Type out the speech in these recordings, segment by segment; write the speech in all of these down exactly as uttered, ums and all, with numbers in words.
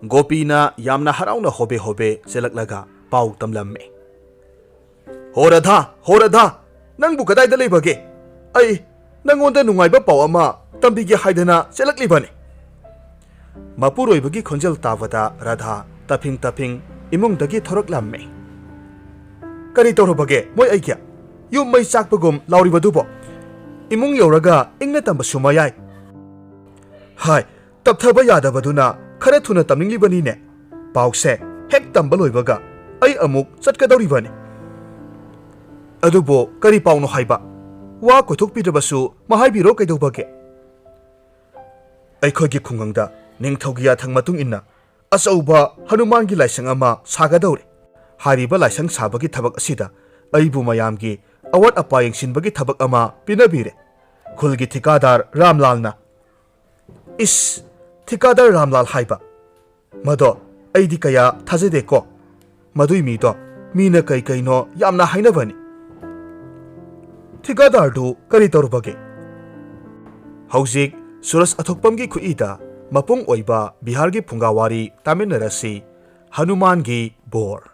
ꯒꯣꯄꯤꯅ ꯌꯥꯝꯅ ꯍꯔꯥꯎꯅ ꯍꯣꯕꯦ ꯍꯣꯕꯦ ꯆꯦꯜꯂꯛꯂꯒ ꯄꯥꯎ ꯇꯝꯂꯝꯃꯦ꯫ "ꯍꯣ ꯔꯥꯙꯥ, ꯍꯣ ꯔꯥꯙꯥ, ꯅꯪꯕꯨ ꯀꯗꯥꯏꯗ ꯂꯩꯕꯒꯦ? ꯑꯩ ꯅꯪꯉꯣꯟꯗ ꯅꯨꯡꯉꯥꯏꯕ ꯄꯥꯎ ꯑꯃ ꯇꯝꯕꯤꯒꯦ ꯍꯥꯏꯗꯅ ꯆꯦꯜꯂꯛꯂꯤꯕꯅꯤ꯫" ꯃꯄꯨꯔꯣꯏꯕꯒꯤ ꯈꯣꯟꯖꯦꯜ ꯇꯥꯕꯗ ꯔꯥꯙꯥ ꯇꯞꯐꯤꯡ ꯇꯞꯐꯤꯡ ꯏꯃꯨꯡꯗꯒꯤ ꯊꯣꯔꯛꯂꯝꯃꯤ꯫ "ꯀꯔꯤ ꯇꯧꯔꯕꯒꯦ ꯃꯣꯏ ꯑꯩꯒꯤ? ꯌꯨꯝ ꯃꯩ ꯆꯥꯛꯄꯒꯨꯝ ꯂꯥꯎꯔꯤꯕꯗꯨꯕꯣ? ꯏꯃꯨꯡ ꯌꯧꯔꯒ ꯏꯪꯅ ꯇꯝꯕꯁꯨ ꯃꯌꯥꯏ꯫ ꯍꯥꯏ, ꯇꯞꯊꯕ ꯌꯥꯗꯕꯗꯨꯅ ꯈꯔ ꯊꯨꯅ ꯇꯝꯅꯤꯡꯂꯤꯕꯅꯤꯅꯦ꯫ ꯄꯥꯎꯁꯦ ꯍꯦꯛ ꯇꯝꯕ ꯂꯣꯏꯕꯒ ꯑꯩ ꯑꯃꯨꯛ ꯆꯠꯀꯗꯧꯔꯤꯕꯅꯤ꯫" "ꯑꯗꯨꯕꯨ ꯀꯔꯤ ꯄꯥꯎꯅꯣ ꯍꯥꯏꯕ? ꯋꯥ ꯀꯣꯏꯊꯣꯛꯄꯤꯗ꯭ꯔꯕꯁꯨ ꯃꯍꯥꯏꯕꯤꯔꯣ ꯀꯩꯗꯧꯕꯒꯦ?" "ꯑꯩꯈꯣꯏꯒꯤ ꯈꯨꯡꯒꯪꯗ ꯅꯤꯡꯊꯧꯒꯤ ꯌꯥꯊꯪ ꯃꯇꯨꯡ ꯏꯟꯅ ꯑꯆꯧꯕ ꯍꯅꯨꯃꯥꯟꯒꯤ ꯂꯥꯏꯁꯪ ꯑꯃ ꯁꯥꯒꯗꯧꯔꯦ꯫ ꯍꯥꯏꯔꯤꯕ ꯂꯥꯏꯁꯪ ꯁꯥꯕꯒꯤ ꯊꯕꯛ ꯑꯁꯤꯗ ꯑꯩꯕꯨ ꯃꯌꯥꯝꯒꯤ ꯑꯋꯥꯠ ꯑꯄꯥ ꯌꯦꯡꯁꯤꯟꯕꯒꯤ ꯊꯕꯛ ꯑꯃ ꯄꯤꯅꯕꯤꯔꯦ꯫ ꯈꯨꯜꯒꯤ ꯊꯤꯀꯥꯗꯥꯔ ꯔꯥꯝꯂꯥꯜꯅ꯫" "ꯏꯁ, ꯊꯤꯀꯥꯗꯥꯔ ꯔꯥꯝꯂꯥꯜ ꯍꯥꯏꯕ? ꯃꯗꯣ ꯑꯩꯗꯤ ꯀꯌꯥ ꯊꯥꯖꯗꯦꯀꯣ꯫ ꯃꯗꯨꯏ ꯃꯤꯗꯣ ꯃꯤꯅ ꯀꯩ ꯀꯩꯅꯣ ꯌꯥꯝꯅ ꯍꯥꯏꯅꯕꯅꯤ꯫" "ꯊꯤꯀꯥꯗꯥꯔꯗꯨ ꯀꯔꯤ ꯇꯧꯔꯨꯕꯒꯦ?" ꯍꯧꯖꯤꯛ ꯁꯨꯔꯖ ꯑꯊꯣꯛꯄꯝꯒꯤ ꯈꯨꯠꯏꯗ ꯃꯄꯨꯡ ꯑꯣꯏꯕ ꯕꯤꯍꯥꯔꯒꯤ ꯐꯨꯡꯒꯥꯋꯥꯔꯤ ꯇꯥꯃꯤꯟꯅꯔꯁꯤ꯫ ꯍꯅꯨꯃꯥꯟꯒꯤ ꯕꯣꯔ꯫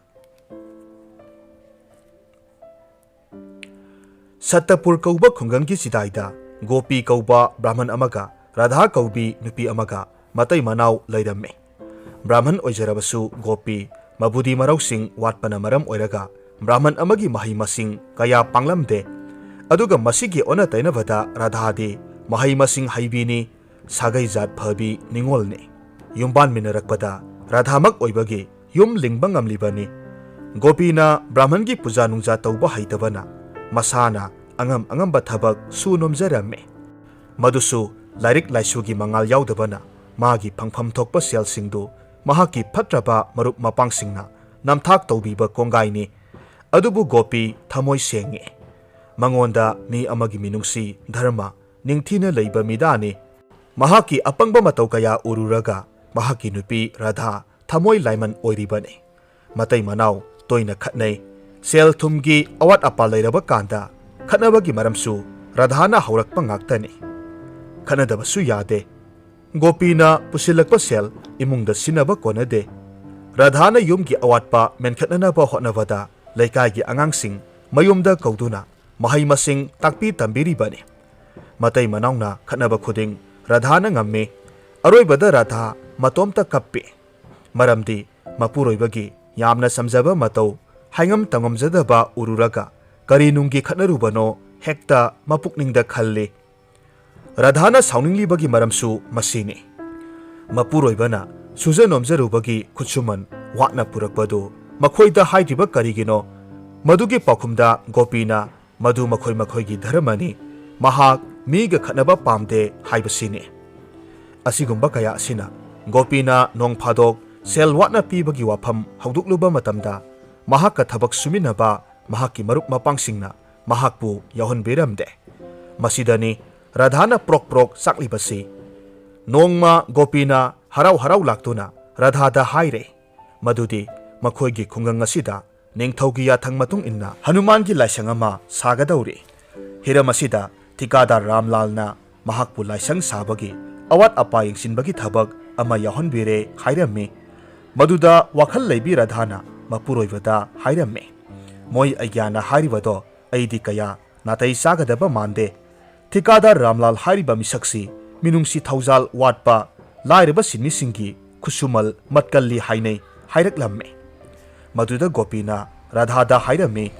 ꯁꯠꯇꯄꯨꯔ ꯀꯧꯕ ꯈꯨꯡꯒꯪꯒꯤ ꯆꯤꯗꯥꯏꯗ ꯒꯣꯄꯤ ꯀꯧꯕ ꯕ꯭ꯔꯥꯍꯃꯟ ꯑꯃꯒ ꯔꯥꯙꯥ ꯀꯧꯕꯤ ꯅꯨꯄꯤ ꯑꯃꯒ ꯃꯇꯩ ꯃꯅꯥꯎ ꯂꯩꯔꯝꯃꯤ꯫ ꯕ꯭ꯔꯥꯍꯃꯟ ꯑꯣꯏꯖꯔꯕꯁꯨ ꯒꯣꯄꯤ ꯃꯕꯨꯗꯤ ꯃꯔꯧꯁꯤꯡ ꯋꯥꯠꯄꯅ ꯃꯔꯝ ꯑꯣꯏꯔꯒ ꯕ꯭ꯔꯥꯍꯃꯟ ꯑꯃꯒꯤ ꯃꯍꯩ ꯃꯁꯤꯡ ꯀꯌꯥ ꯄꯥꯡꯂꯝꯗꯦ꯫ ꯑꯗꯨꯒ ꯃꯁꯤꯒꯤ ꯑꯣꯟꯅ ꯇꯩꯅꯕꯗ ꯔꯥꯙꯥꯗꯤ ꯃꯍꯩ ꯃꯁꯤꯡ ꯍꯩꯕꯤꯅꯤ, ꯁꯥꯒꯩ ꯖꯥꯠ ꯐꯕꯤ ꯅꯤꯉꯣꯜꯅꯤ꯫ ꯌꯨꯝꯕꯥꯟꯃꯤꯟꯅꯔꯛꯄꯗ ꯔꯥꯙꯥꯃꯛ ꯑꯣꯏꯕꯒꯤ ꯌꯨꯝ ꯂꯤꯡꯕ ꯉꯝꯂꯤꯕꯅꯤ꯫ ꯒꯣꯄꯤꯅ ꯕ꯭ꯔꯥꯍꯃꯟꯒꯤ ꯄꯨꯖꯥ ꯅꯨꯡꯖꯥ ꯇꯧꯕ ꯍꯩꯇꯕꯅ ꯃꯁꯥꯅ ꯑꯉꯝ ꯑꯉꯝꯕ ꯊꯕꯛ ꯁꯨ ꯅꯣꯝꯖꯔꯝꯃꯤ꯫ ꯃꯗꯨꯁꯨ ꯂꯥꯏꯔꯤꯛ ꯂꯥꯏꯁꯨꯒꯤ ꯃꯉꯥꯜ ꯌꯥꯎꯗꯕꯅ ꯃꯥꯒꯤ ꯐꯪꯐꯝ ꯊꯣꯛꯄ ꯁꯦꯜꯁꯤꯡꯗꯨ ꯃꯍꯥꯛꯀꯤ ꯐꯠꯇ꯭ꯔꯕ ꯃꯔꯨꯞ ꯃꯄꯥꯡꯁꯤꯡꯅ ꯅꯝꯊꯥꯛ ꯇꯧꯕꯤꯕ ꯀꯣꯡꯒꯥꯏꯅꯤ꯫ ꯑꯗꯨꯕꯨ ꯒꯣꯄꯤ ꯊꯃꯣꯏ ꯁꯦꯡꯉꯤ꯫ ꯃꯉꯣꯟꯗ ꯃꯤ ꯑꯃꯒꯤ ꯃꯤꯅꯨꯡꯁꯤ, ꯙꯔꯃ ꯅꯤꯡꯊꯤꯅ ꯂꯩꯕ ꯃꯤꯗꯥꯅꯤ꯫ ꯃꯍꯥꯛꯀꯤ ꯑꯄꯪꯕ ꯃꯇꯧ ꯀꯌꯥ ꯎꯔꯨꯔꯒ ꯃꯍꯥꯛꯀꯤ ꯅꯨꯄꯤ ꯔꯥꯙꯥ ꯊꯃꯣꯏ ꯂꯥꯏꯃꯟ ꯑꯣꯏꯔꯤꯕꯅꯤ꯫ ꯃꯇꯩ ꯃꯅꯥꯎ ꯇꯣꯏꯅ ꯈꯠꯅꯩ꯫ ꯁꯦꯜ ꯊꯨꯝꯒꯤ ꯑꯋꯥꯠ ꯑꯄꯥ ꯂꯩꯔꯕ ꯀꯥꯟꯗ ꯈꯠꯅꯕꯒꯤ ꯃꯔꯝꯁꯨ ꯔꯥꯙꯥꯅ ꯍꯧꯔꯛꯄ ꯉꯥꯛꯇꯅꯤ꯫ ꯈꯠꯅꯗꯕꯁꯨ ꯌꯥꯗꯦ꯫ ꯒꯣꯄꯤꯅ ꯄꯨꯁꯤꯜꯂꯛꯄ ꯁꯦꯜ ꯏꯃꯨꯡꯗ ꯁꯤꯟꯅꯕ ꯀꯣꯟꯅꯗꯦ꯫ ꯔꯥꯙꯥꯅ ꯌꯨꯝꯒꯤ ꯑꯋꯥꯠꯄ ꯃꯦꯟꯈꯠꯅꯅꯕ ꯍꯣꯠꯅꯕꯗ ꯂꯩꯀꯥꯏꯒꯤ ꯑꯉꯥꯡꯁꯤꯡ ꯃꯌꯨꯝꯗ ꯀꯧꯗꯨꯅ ꯃꯍꯩ ꯃꯁꯤꯡ ꯇꯥꯛꯄꯤ ꯇꯝꯕꯤꯔꯤꯕꯅꯤ꯫ ꯃꯇꯩ ꯃꯅꯥꯎꯅ ꯈꯠꯅꯕ ꯈꯨꯗꯤꯡ ꯔꯥꯙꯥꯅ ꯉꯝꯃꯤ꯫ ꯑꯔꯣꯏꯕꯗ ꯔꯥꯙꯥ ꯃꯇꯣꯝꯇ ꯀꯞꯄꯤ꯫ ꯃꯔꯝꯗꯤ ꯃꯄꯨꯔꯣꯏꯕꯒꯤ ꯌꯥꯝꯅ ꯆꯝꯖꯕ ꯃꯇꯧ, ꯍꯥꯏꯉꯝ ꯇꯧꯉꯝꯖꯗꯕ ꯎꯔꯨꯔꯒ ꯀꯔꯤ ꯅꯨꯡꯒꯤ ꯈꯠꯅꯔꯨꯕꯅꯣ ꯍꯦꯛꯇ ꯃꯄꯨꯛꯅꯤꯡꯗ ꯈꯜꯂꯤ꯫ ꯔꯥꯙꯥꯅ ꯁꯥꯎꯅꯤꯡꯂꯤꯕꯒꯤ ꯃꯔꯝꯁꯨ ꯃꯁꯤꯅꯤ꯫ ꯃꯄꯨꯔꯣꯏꯕꯅ ꯁꯨꯖ ꯅꯣꯝꯖꯔꯨꯕꯒꯤ ꯈꯨꯠꯁꯨꯃꯟ ꯋꯥꯠꯅ ꯄꯨꯔꯛꯄꯗꯨ ꯃꯈꯣꯏꯗ ꯍꯥꯏꯗ꯭ꯔꯤꯕ ꯀꯔꯤꯒꯤꯅꯣ? ꯃꯗꯨꯒꯤ ꯄꯥꯎꯈꯨꯝꯗ ꯒꯣꯄꯤꯅ ꯃꯗꯨ ꯃꯈꯣꯏ ꯃꯈꯣꯏꯒꯤ ꯙꯔꯃꯅꯤ, ꯃꯍꯥꯛ ꯃꯤꯒ ꯈꯠꯅꯕ ꯄꯥꯝꯗꯦ ꯍꯥꯏꯕꯁꯤꯅꯤ꯫ ꯑꯁꯤꯒꯨꯝꯕ ꯀꯌꯥ ꯑꯁꯤꯅ ꯒꯣꯄꯤꯅ ꯅꯣꯡ ꯐꯥꯗꯣꯛ ꯁꯦꯜ ꯋꯥꯠꯅ ꯄꯤꯕꯒꯤ ꯋꯥꯐꯝ ꯍꯧꯗꯣꯛꯂꯨꯕ ꯃꯇꯝꯗ, ꯃꯍꯥꯛꯀ ꯊꯕꯛ ꯁꯨꯃꯤꯟꯅꯕ ꯃꯍꯥꯛꯀꯤ ꯃꯔꯨꯞ ꯃꯄꯥꯡꯁꯤꯡꯅ ꯃꯍꯥꯛꯄꯨ ꯌꯥꯎꯍꯟꯕꯤꯔꯝꯗꯦ꯫ ꯃꯁꯤꯗꯅꯤ ꯔꯥꯙꯥꯅ ꯄ꯭ꯔꯣꯛ ꯄ꯭ꯔꯣꯛ ꯆꯥꯛꯂꯤꯕꯁꯤ꯫ ꯅꯣꯡꯃ ꯒꯣꯄꯤꯅ ꯍꯔꯥꯎ ꯍꯔꯥꯎ ꯂꯥꯛꯇꯨꯅ ꯔꯥꯙꯥꯗ ꯍꯥꯏꯔꯦ ꯃꯗꯨꯗꯤ ꯃꯈꯣꯏꯒꯤ ꯈꯨꯡꯒꯪ ꯑꯁꯤꯗ ꯅꯤꯡꯊꯧꯒꯤ ꯌꯥꯊꯪ ꯃꯇꯨꯡ ꯏꯟꯅ ꯍꯅꯨꯃꯥꯟꯒꯤ ꯂꯥꯏꯁꯪ ꯑꯃ ꯁꯥꯒꯗꯧꯔꯤ꯫ ꯍꯤꯔꯝ ꯑꯁꯤꯗ ꯊꯤꯀꯥꯗꯥꯔ ꯔꯥꯝꯂꯥꯜꯅ ꯃꯍꯥꯛꯄꯨ ꯂꯥꯏꯁꯪ ꯁꯥꯕꯒꯤ ꯑꯋꯥꯠ ꯑꯄꯥ ꯌꯦꯡꯁꯤꯟꯕꯒꯤ ꯊꯕꯛ ꯑꯃ ꯌꯥꯎꯍꯟꯕꯤꯔꯦ ꯍꯥꯏꯔꯝꯃꯤ꯫ ꯃꯗꯨꯗ ꯋꯥꯈꯜ ꯂꯩꯕꯤ ꯔꯥꯙꯥꯅ ꯃꯄꯨꯔꯣꯏꯕꯗ ꯍꯥꯏꯔꯝꯃꯤ, "ꯃꯣꯏ ꯑꯩꯒ꯭ꯌꯥꯅ ꯍꯥꯏꯔꯤꯕꯗꯣ ꯑꯩꯗꯤ ꯀꯌꯥ ꯅꯥꯇꯩ ꯆꯥꯒꯗꯕ ꯃꯥꯟꯗꯦ꯫ ꯊꯤꯀꯥꯗꯥꯔ ꯔꯥꯝꯂꯥꯜ ꯍꯥꯏꯔꯤꯕ ꯃꯤꯁꯛꯁꯤ ꯃꯤꯅꯨꯡꯁꯤ ꯊꯧꯖꯥꯜ ꯋꯥꯠꯄ, ꯂꯥꯏꯔꯕ ꯁꯤꯟꯃꯤꯁꯤꯡꯒꯤ ꯈꯨꯠꯁꯨꯃꯜ ꯃꯠꯀꯜꯂꯤ ꯍꯥꯏꯅꯩ" ꯍꯥꯏꯔꯛꯂꯝꯃꯤ꯫ ꯃꯗꯨꯗ ꯒꯣꯄꯤꯅ ꯔꯥꯙꯥꯗ ꯍꯥꯏꯔꯝꯃꯤ,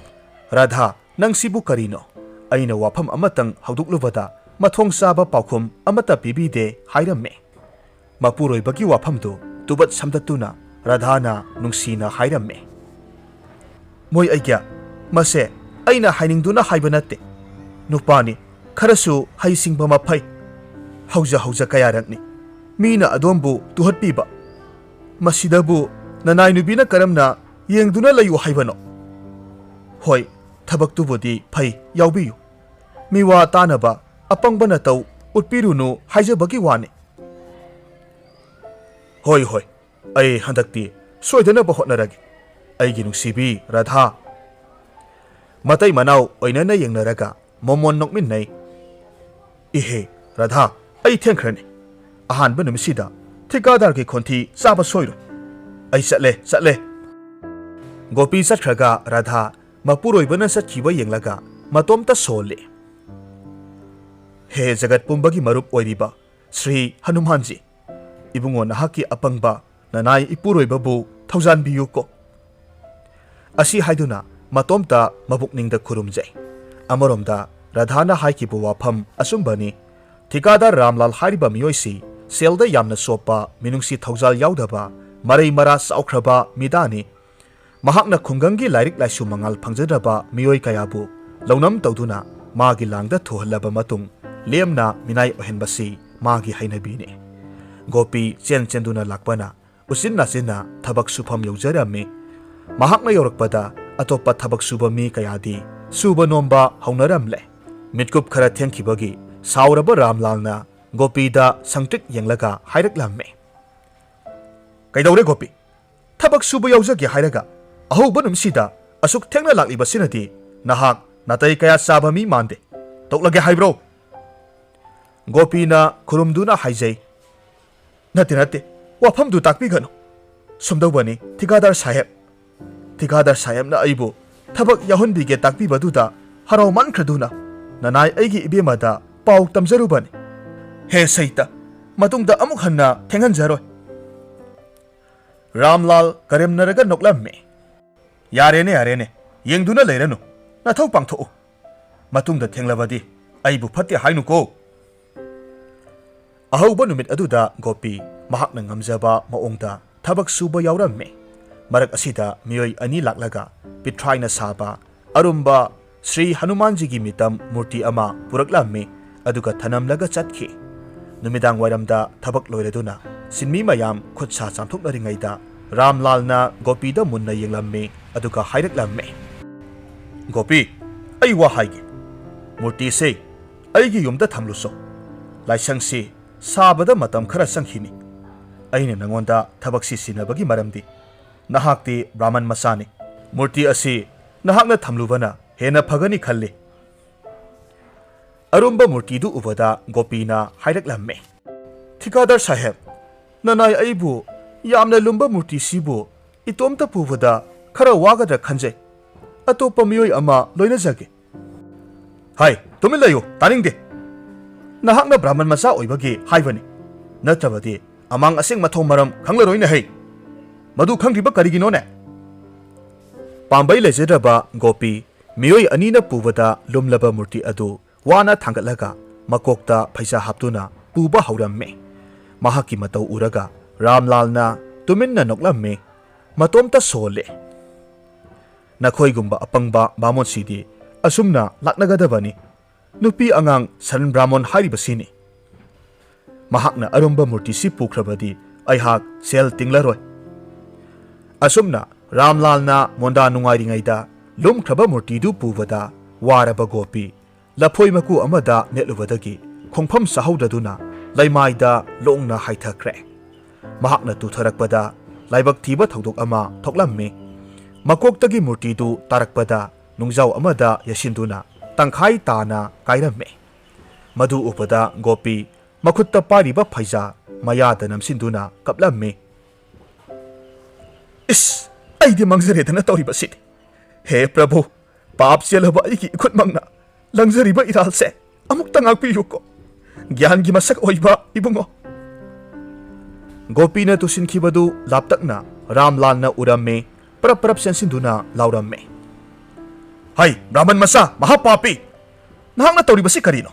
"ꯔꯥꯙꯥ, ꯅꯪꯁꯤꯕꯨ ꯀꯔꯤꯅꯣ? ꯑꯩꯅ ꯋꯥꯐꯝ ꯑꯃꯇꯪ ꯍꯧꯗꯣꯛꯂꯨꯕꯗ ꯃꯊꯣꯡ ꯆꯥꯕ ꯄꯥꯎꯈꯨꯝ ꯑꯃꯠꯇ ꯄꯤꯕꯤꯗꯦ" ꯍꯥꯏꯔꯝꯃꯤ꯫ ꯃꯄꯨꯔꯣꯏꯕꯒꯤ ꯋꯥꯐꯝꯗꯨ ꯇꯨꯕꯠ ꯁꯝꯗꯠꯇꯨꯅ ꯔꯥꯙꯥꯅ ꯅꯨꯡꯁꯤꯅ ꯍꯥꯏꯔꯝꯃꯤ, "ꯃꯣꯏ ꯑꯩꯒ꯭ꯌꯥ, ꯃꯁꯦ ꯑꯩꯅ ꯍꯥꯏꯅꯤꯡꯗꯨꯅ ꯍꯥꯏꯕ ꯅꯠꯇꯦ꯫ ꯅꯨꯄꯥꯅꯤ, ꯈꯔꯁꯨ ꯍꯩꯁꯤꯡꯕ ꯃꯐꯩ꯫ ꯍꯧꯖ ꯍꯧꯖ ꯀꯌꯥꯔꯛꯅꯤ ꯃꯤꯅ ꯑꯗꯣꯝꯕꯨ ꯇꯨꯍꯠꯄꯤꯕ꯫ ꯃꯁꯤꯗꯕꯨ ꯅꯅꯥꯏ ꯅꯨꯄꯤꯅ ꯀꯔꯝꯅ ꯌꯦꯡꯗꯨꯅ ꯂꯩꯌꯨ ꯍꯥꯏꯕꯅꯣ? ꯍꯣꯏ, ꯊꯕꯛꯇꯨꯕꯨꯗꯤ ꯐꯩ, ꯌꯥꯎꯕꯤꯌꯨ꯫ ꯃꯤꯋꯥ ꯇꯥꯅꯕ ꯑꯄꯪꯕ ꯅꯇꯧ ꯎꯠꯄꯤꯔꯨꯅꯨ ꯍꯥꯏꯖꯕꯒꯤ ꯋꯥꯅꯤ꯫" "ꯍꯣꯏ, ꯍꯣꯏ, ꯑꯩ ꯍꯟꯗꯛꯇꯤ ꯁꯣꯏꯗꯅꯕ ꯍꯣꯠꯅꯔꯒꯦ, ꯑꯩꯒꯤ ꯅꯨꯡꯁꯤꯕꯤ ꯔꯥꯙꯥ꯫" ꯃꯇꯩ ꯃꯅꯥꯎ ꯑꯣꯏꯅꯅ ꯌꯦꯡꯅꯔꯒ ꯃꯣꯃꯣꯟ ꯅꯣꯛꯃꯤꯟꯅꯩ꯫ "ꯏꯍꯦ, ꯔꯥꯙꯥ, ꯑꯩ ꯊꯦꯡꯈ꯭ꯔꯅꯤ꯫ ꯑꯍꯥꯟꯕ ꯅꯨꯃꯤꯠꯁꯤꯗ ꯊꯤꯀꯥꯗꯥꯔꯒꯤ ꯈꯣꯟꯊꯤ ꯆꯥꯕ ꯁꯣꯏꯔꯣꯏ꯫ ꯑꯩ ꯆꯠꯂꯦ, ꯆꯠꯂꯦ꯫ ꯒꯣꯄꯤ ꯆꯠꯈ꯭ꯔꯒ ꯔꯥꯙꯥ ꯃꯄꯨꯔꯣꯏꯕꯅ ꯆꯠꯈꯤꯕ ꯌꯦꯡꯂꯒ ꯃꯇꯣꯝꯇ ꯁꯣꯜꯂꯤ꯫ ꯍꯦ ꯖꯒꯠ ꯄꯨꯝꯕꯒꯤ ꯃꯔꯨꯞ ꯑꯣꯏꯔꯤꯕ ꯁ꯭ꯔꯤ ꯍꯅꯨꯃꯥꯟꯖꯤ, ꯏꯕꯨꯡꯉꯣ ꯅꯍꯥꯛꯀꯤ ꯑꯄꯪꯕ ꯅꯅꯥꯏ ꯏꯄꯨꯔꯣꯏꯕꯕꯨ ꯊꯧꯖꯥꯟꯕꯤꯌꯨꯀꯣ꯫ ꯑꯁꯤ ꯍꯥꯏꯗꯨꯅ ꯃꯇꯣꯝꯇ ꯃꯕꯨꯛꯅꯤꯡꯗ ꯈꯨꯔꯨꯝꯖꯩ꯫ ꯑꯃꯔꯣꯝꯗ ꯔꯥꯙꯥꯅ ꯍꯥꯏꯈꯤꯕ ꯋꯥꯐꯝ ꯑꯆꯨꯝꯕꯅꯤ꯫ ꯊꯤꯀꯥꯗꯥꯔ ꯔꯥꯝꯂꯥꯜ ꯍꯥꯏꯔꯤꯕ ꯃꯤꯑꯣꯏꯁꯤ ꯁꯦꯜꯗ ꯌꯥꯝꯅ ꯆꯣꯞꯄ, ꯃꯤꯅꯨꯡꯁꯤ ꯊꯧꯖꯥꯜ ꯌꯥꯎꯗꯕ, ꯃꯔꯩ ꯃꯔꯥ ꯆꯥꯎꯈ꯭ꯔꯕ ꯃꯤꯗꯥꯅꯤ꯫ ꯃꯍꯥꯛꯅ ꯈꯨꯡꯒꯪꯒꯤ ꯂꯥꯏꯔꯤꯛ ꯂꯥꯏꯁꯨ ꯃꯉꯥꯜ ꯐꯪꯖꯗ꯭ꯔꯕ ꯃꯤꯑꯣꯏ ꯀꯌꯥꯕꯨ ꯂꯧꯅꯝ ꯇꯧꯗꯨꯅ ꯃꯥꯒꯤ ꯂꯥꯡꯗ ꯊꯨꯍꯜꯂꯕ ꯃꯇꯨꯡ ꯂꯦꯝꯅ ꯃꯤꯅꯥꯏ ꯑꯣꯏꯍꯟꯕꯁꯤ ꯃꯥꯒꯤ ꯍꯩꯅꯕꯤꯅꯤ꯫ ꯒꯣꯄꯤ ꯆꯦꯟ ꯆꯦꯟꯗꯨꯅ ꯂꯥꯛꯄꯅ ꯎꯆꯤꯟ ꯅꯥꯆꯤꯟꯅ ꯊꯕꯛ ꯁꯨꯐꯝ ꯌꯧꯖꯔꯝꯃꯤ꯫ ꯃꯍꯥꯛꯅ ꯌꯧꯔꯛꯄꯗ ꯑꯇꯣꯞꯄ ꯊꯕꯛ ꯁꯨꯕ ꯃꯤ ꯀꯌꯥꯗꯤ ꯁꯨꯕ ꯅꯣꯝꯕ ꯍꯧꯅꯔꯝꯂꯦ꯫ ꯃꯤꯠꯀꯨꯞ ꯈꯔ ꯊꯦꯡꯈꯤꯕꯒꯤ ꯁꯥꯎꯔꯕ ꯔꯥꯝꯂꯥꯜꯅ ꯒꯣꯄꯤꯗ ꯁꯪꯇ꯭ꯔꯤꯛ ꯌꯦꯡꯂꯒ ꯍꯥꯏꯔꯛꯂꯝꯃꯤ, "ꯀꯩꯗꯧꯔꯦ ꯒꯣꯄꯤ? ꯊꯕꯛ ꯁꯨꯕ ꯌꯥꯎꯖꯒꯦ ꯍꯥꯏꯔꯒ ꯑꯍꯧꯕ ꯅꯨꯃꯤꯠꯁꯤꯗ ꯑꯁꯨꯛ ꯊꯦꯡꯅ ꯂꯥꯛꯂꯤꯕꯁꯤꯅꯗꯤ ꯅꯍꯥꯛ ꯅꯥꯇꯩ ꯀꯌꯥ ꯆꯥꯕ ꯃꯤ ꯃꯥꯟꯗꯦ꯫ ꯇꯣꯛꯂꯒꯦ ꯍꯥꯏꯕ꯭ꯔꯣ?" ꯒꯣꯄꯤꯅ ꯈꯨꯔꯨꯝꯗꯨꯅ ꯍꯥꯏꯖꯩ, "ꯅꯠꯇꯦ, ꯅꯠꯇꯦ, ꯋꯥꯐꯝꯗꯨ ꯇꯥꯛꯄꯤꯒꯅꯨ꯫ ꯁꯨꯝꯗꯧꯕꯅꯤ, ꯊꯤꯀꯥꯗꯥꯔ ꯁꯥꯍꯦꯕ꯫ ꯊꯤꯀꯥꯗꯥꯔ ꯁꯥꯍꯦꯕꯅ ꯑꯩꯕꯨ ꯊꯕꯛ ꯌꯥꯎꯍꯟꯕꯤꯒꯦ ꯇꯥꯛꯄꯤꯕꯗꯨꯗ ꯍꯔꯥꯎꯃꯟꯈ꯭ꯔꯗꯨꯅ ꯅꯅꯥꯏ ꯑꯩꯒꯤ ꯏꯕꯦꯝꯃꯗ ꯄꯥꯎ ꯇꯝꯖꯔꯨꯕꯅꯤ꯫ ꯍꯦ ꯁꯩꯇ, ꯃꯇꯨꯡꯗ ꯑꯃꯨꯛ ꯍꯟꯅ ꯊꯦꯡꯍꯟꯖꯔꯣꯏ꯫" ꯔꯥꯝꯂꯥꯜ ꯀꯔꯦꯝꯅꯔꯒ ꯅꯣꯛꯂꯝꯃꯤ꯫ "ꯌꯥꯔꯦꯅꯦ, ꯌꯥꯔꯦꯅꯦ, ꯌꯦꯡꯗꯨꯅ ꯂꯩꯔꯅꯨ, ꯅꯊꯧ ꯄꯥꯡꯊꯣꯛꯎ꯫ ꯃꯇꯨꯡꯗ ꯊꯦꯡꯂꯕꯗꯤ ꯑꯩꯕꯨ ꯐꯠꯇꯦ ꯍꯥꯏꯅꯨꯀꯣ꯫" ꯑꯍꯧꯕ ꯅꯨꯃꯤꯠ ꯑꯗꯨꯗ ꯒꯣꯄꯤ ꯃꯍꯥꯛꯅ ꯉꯝꯖꯕ ꯃꯑꯣꯡꯗ ꯊꯕꯛ ꯁꯨꯕ ꯌꯥꯎꯔꯝꯃꯤ꯫ ꯃꯔꯛ ꯑꯁꯤꯗ ꯃꯤꯑꯣꯏ ꯑꯅꯤ ꯂꯥꯛꯂꯒ ꯄꯤꯊ꯭ꯔꯥꯏꯅ ꯁꯥꯕ ꯑꯔꯨꯝꯕ ꯁ꯭ꯔꯤ ꯍꯅꯨꯃꯥꯟꯖꯤꯒꯤ ꯃꯤꯇꯝ ꯃꯨꯔꯇꯤ ꯑꯃ ꯄꯨꯔꯛꯂꯝꯃꯤ, ꯑꯗꯨꯒ ꯊꯅꯝꯂꯒ ꯆꯠꯈꯤ꯫ ꯅꯨꯃꯤꯗꯥꯡ ꯋꯥꯏꯔꯝꯗ ꯊꯕꯛ ꯂꯣꯏꯔꯗꯨꯅ ꯁꯤꯟꯃꯤ ꯃꯌꯥꯝ ꯈꯨꯠ ꯁꯥ ꯆꯥꯝꯊꯣꯛꯅꯔꯤꯉꯩꯗ ꯔꯥꯝꯂꯥꯜꯅ ꯒꯣꯄꯤꯗ ꯃꯨꯟꯅ ꯌꯦꯡꯂꯝꯃꯤ, ꯑꯗꯨꯒ ꯍꯥꯏꯔꯛꯂꯝꯃꯤ, "ꯒꯣꯄꯤ, ꯑꯩ ꯋꯥ ꯍꯥꯏꯒꯦ꯫ ꯃꯨꯔꯇꯤꯁꯦ ꯑꯩꯒꯤ ꯌꯨꯝꯗ ꯊꯝꯂꯨꯁꯣ꯫ ꯂꯥꯏꯁꯪꯁꯤ ꯁꯥꯕꯗ ꯃꯇꯝ ꯈꯔ ꯆꯪꯈꯤꯅꯤ꯫ ꯑꯩꯅ ꯅꯉꯣꯟꯗ ꯊꯕꯛꯁꯤ ꯁꯤꯟꯅꯕꯒꯤ ꯃꯔꯝꯗꯤ ꯅꯍꯥꯛꯇꯤ ꯕ꯭ꯔꯥꯍꯃꯟ ꯃꯆꯥꯅꯤ꯫ ꯃꯨꯔꯇꯤ ꯑꯁꯤ ꯅꯍꯥꯛꯅ ꯊꯝꯂꯨꯕꯅ ꯍꯦꯟꯅ ꯐꯒꯅꯤ ꯈꯜꯂꯤ꯫" ꯑꯔꯨꯝꯕ ꯃꯨꯔꯇꯤꯗꯨ ꯎꯕꯗ ꯒꯣꯄꯤꯅ ꯍꯥꯏꯔꯛꯂꯝꯃꯤ, "ꯊꯤꯀꯥꯗꯔ ꯁꯥꯍꯦꯕ, ꯅꯅꯥꯏ ꯑꯩꯕꯨ ꯌꯥꯝꯅ ꯂꯨꯝꯕ ꯃꯨꯔꯇꯤꯁꯤꯕꯨ ꯏꯇꯣꯝꯇ ꯄꯨꯕꯗ ꯈꯔ ꯋꯥꯒꯗ꯭ꯔꯥ ꯈꯟꯖꯩ꯫ ꯑꯇꯣꯞꯄ ꯃꯤꯑꯣꯏ ꯑꯃ ꯂꯣꯏꯅꯖꯒꯦ"꯫ "ꯍꯥꯏ, ꯇꯨꯃꯤꯟ ꯂꯩꯌꯨ, ꯇꯥꯅꯤꯡꯗꯦ꯫ ꯅꯍꯥꯛꯅ ꯕ꯭ꯔꯥꯍꯃꯟ ꯃꯆꯥ ꯑꯣꯏꯕꯒꯤ ꯍꯥꯏꯕꯅꯤ, ꯅꯠꯇ꯭ꯔꯕꯗꯤ ꯑꯃꯥꯡ ꯑꯁꯦꯡ ꯃꯊꯧ ꯃꯔꯝ ꯈꯪꯂꯔꯣꯏꯅꯦ ꯍꯩ꯫ ꯃꯗꯨ ꯈꯪꯗ꯭ꯔꯤꯕ ꯀꯔꯤꯒꯤꯅꯣꯅꯦ?" ꯄꯥꯝꯕꯩ ꯂꯩꯖꯗ꯭ꯔꯕ ꯒꯣꯄꯤ ꯃꯤꯑꯣꯏ ꯑꯅꯤꯅ ꯄꯨꯕꯗ ꯂꯨꯝꯂꯕ ꯃꯨꯔꯇꯤ ꯑꯗꯨ ꯋꯥꯅ ꯊꯥꯡꯒꯠꯂꯒ ꯃꯀꯣꯛꯇ ꯐꯩꯖꯥ ꯍꯥꯞꯇꯨꯅ ꯄꯨꯕ ꯍꯧꯔꯝꯃꯤ꯫ ꯃꯍꯥꯛꯀꯤ ꯃꯇꯧ ꯎꯔꯒ ꯔꯥꯝꯂꯥꯜꯅ ꯇꯨꯃꯤꯟꯅ ꯅꯣꯛꯂꯝꯃꯤ꯫ ꯃꯇꯣꯝꯇ ꯁꯣꯜꯂꯦ꯫ "ꯅꯈꯣꯏꯒꯨꯝꯕ ꯑꯄꯪꯕ ꯕꯥꯃꯣꯟꯁꯤꯗꯤ ꯑꯁꯨꯝꯅ ꯂꯥꯛꯅꯒꯗꯕꯅꯤ꯫ ꯅꯨꯄꯤ ꯑꯉꯥꯡ ꯁꯔꯟ ꯕ꯭ꯔꯥꯍꯃꯣꯟ ꯍꯥꯏꯔꯤꯕꯁꯤꯅꯤ꯫ ꯃꯍꯥꯛꯅ ꯑꯔꯨꯝꯕ ꯃꯨꯔꯇꯤꯁꯤ ꯄꯨꯈ꯭ꯔꯕꯗꯤ ꯑꯩꯍꯥꯛ ꯁꯦꯜ ꯇꯤꯡꯂꯔꯣꯏ"꯫ ꯑꯁꯨꯝꯅ ꯔꯥꯝꯂꯥꯜꯅ ꯃꯣꯟꯗꯥ ꯅꯨꯡꯉꯥꯏꯔꯤꯉꯩꯗ ꯂꯨꯝꯈ꯭ꯔꯕ ꯃꯨꯔꯇꯤꯗꯨ ꯄꯨꯕꯗ ꯋꯥꯔꯕ ꯒꯣꯄꯤ ꯂꯐꯣꯏ ꯃꯀꯨ ꯑꯃꯗ ꯅꯦꯠꯂꯨꯕꯗꯒꯤ ꯈꯣꯡꯐꯝ ꯆꯥꯍꯧꯗꯗꯨꯅ ꯂꯩꯃꯥꯏꯗ ꯂꯣꯡꯅ ꯍꯥꯏꯊꯈ꯭ꯔꯦ꯫ ꯃꯍꯥꯛꯅ ꯇꯨꯊꯔꯛꯄꯗ ꯂꯥꯏꯕꯛ ꯊꯤꯕ ꯊꯧꯗꯣꯛ ꯑꯃ ꯊꯣꯛꯂꯝꯃꯤ꯫ ꯃꯀꯣꯛꯇꯒꯤ ꯃꯨꯔꯇꯤꯗꯨ ꯇꯥꯔꯛꯄꯗ ꯅꯨꯡꯖꯥꯎ ꯑꯃꯗ ꯌꯩꯁꯤꯟꯗꯨꯅ ꯇꯪꯈꯥꯏ ꯇꯥꯅ ꯀꯥꯏꯔꯝꯃꯤ꯫ ꯃꯗꯨ ꯎꯕꯗ ꯒꯣꯄꯤ ꯃꯈꯨꯠꯇ ꯄꯥꯏꯔꯤꯕ ꯐꯩꯖꯥ ꯃꯌꯥꯗ ꯅꯝꯁꯤꯟꯗꯨꯅ ꯀꯞꯂꯝꯃꯤ꯫ "ꯏꯁ, ꯑꯩꯗꯤ ꯃꯥꯡꯖꯔꯦꯗꯅ ꯇꯧꯔꯤꯕꯁꯤꯗꯤ꯫ ꯍꯦ ꯄ꯭ꯔꯚꯨ, ꯄꯥꯞ ꯆꯦꯜꯂꯕ ꯑꯩꯒꯤ ꯏꯈꯨꯠꯃꯛꯅ ꯂꯪꯖꯔꯤꯕ ꯏꯔꯥꯜꯁꯦ ꯑꯃꯨꯛꯇ ꯉꯥꯛꯄꯤꯌꯨꯀꯣ, ꯒ꯭ꯌꯥꯟꯒꯤ ꯃꯁꯛ ꯑꯣꯏꯕ ꯏꯕꯨꯡꯉꯣ"꯫ ꯒꯣꯄꯤꯅ ꯇꯨꯁꯤꯟꯈꯤꯕꯗꯨ ꯂꯥꯞꯇꯛꯅ ꯔꯥꯝꯂꯥꯜꯅ ꯎꯔꯝꯃꯤ꯫ ꯄꯔꯞ ꯄꯔꯞ ꯆꯦꯟꯁꯤꯟꯗꯨꯅ ꯂꯥꯎꯔꯝꯃꯤ꯫ "ꯍꯩ, ꯕ꯭ꯔꯥꯍꯃꯟ ꯃꯆꯥ, ꯃꯍꯥꯄꯥꯄꯤ! ꯅꯍꯥꯛꯅ ꯇꯧꯔꯤꯕꯁꯤ ꯀꯔꯤꯅꯣ?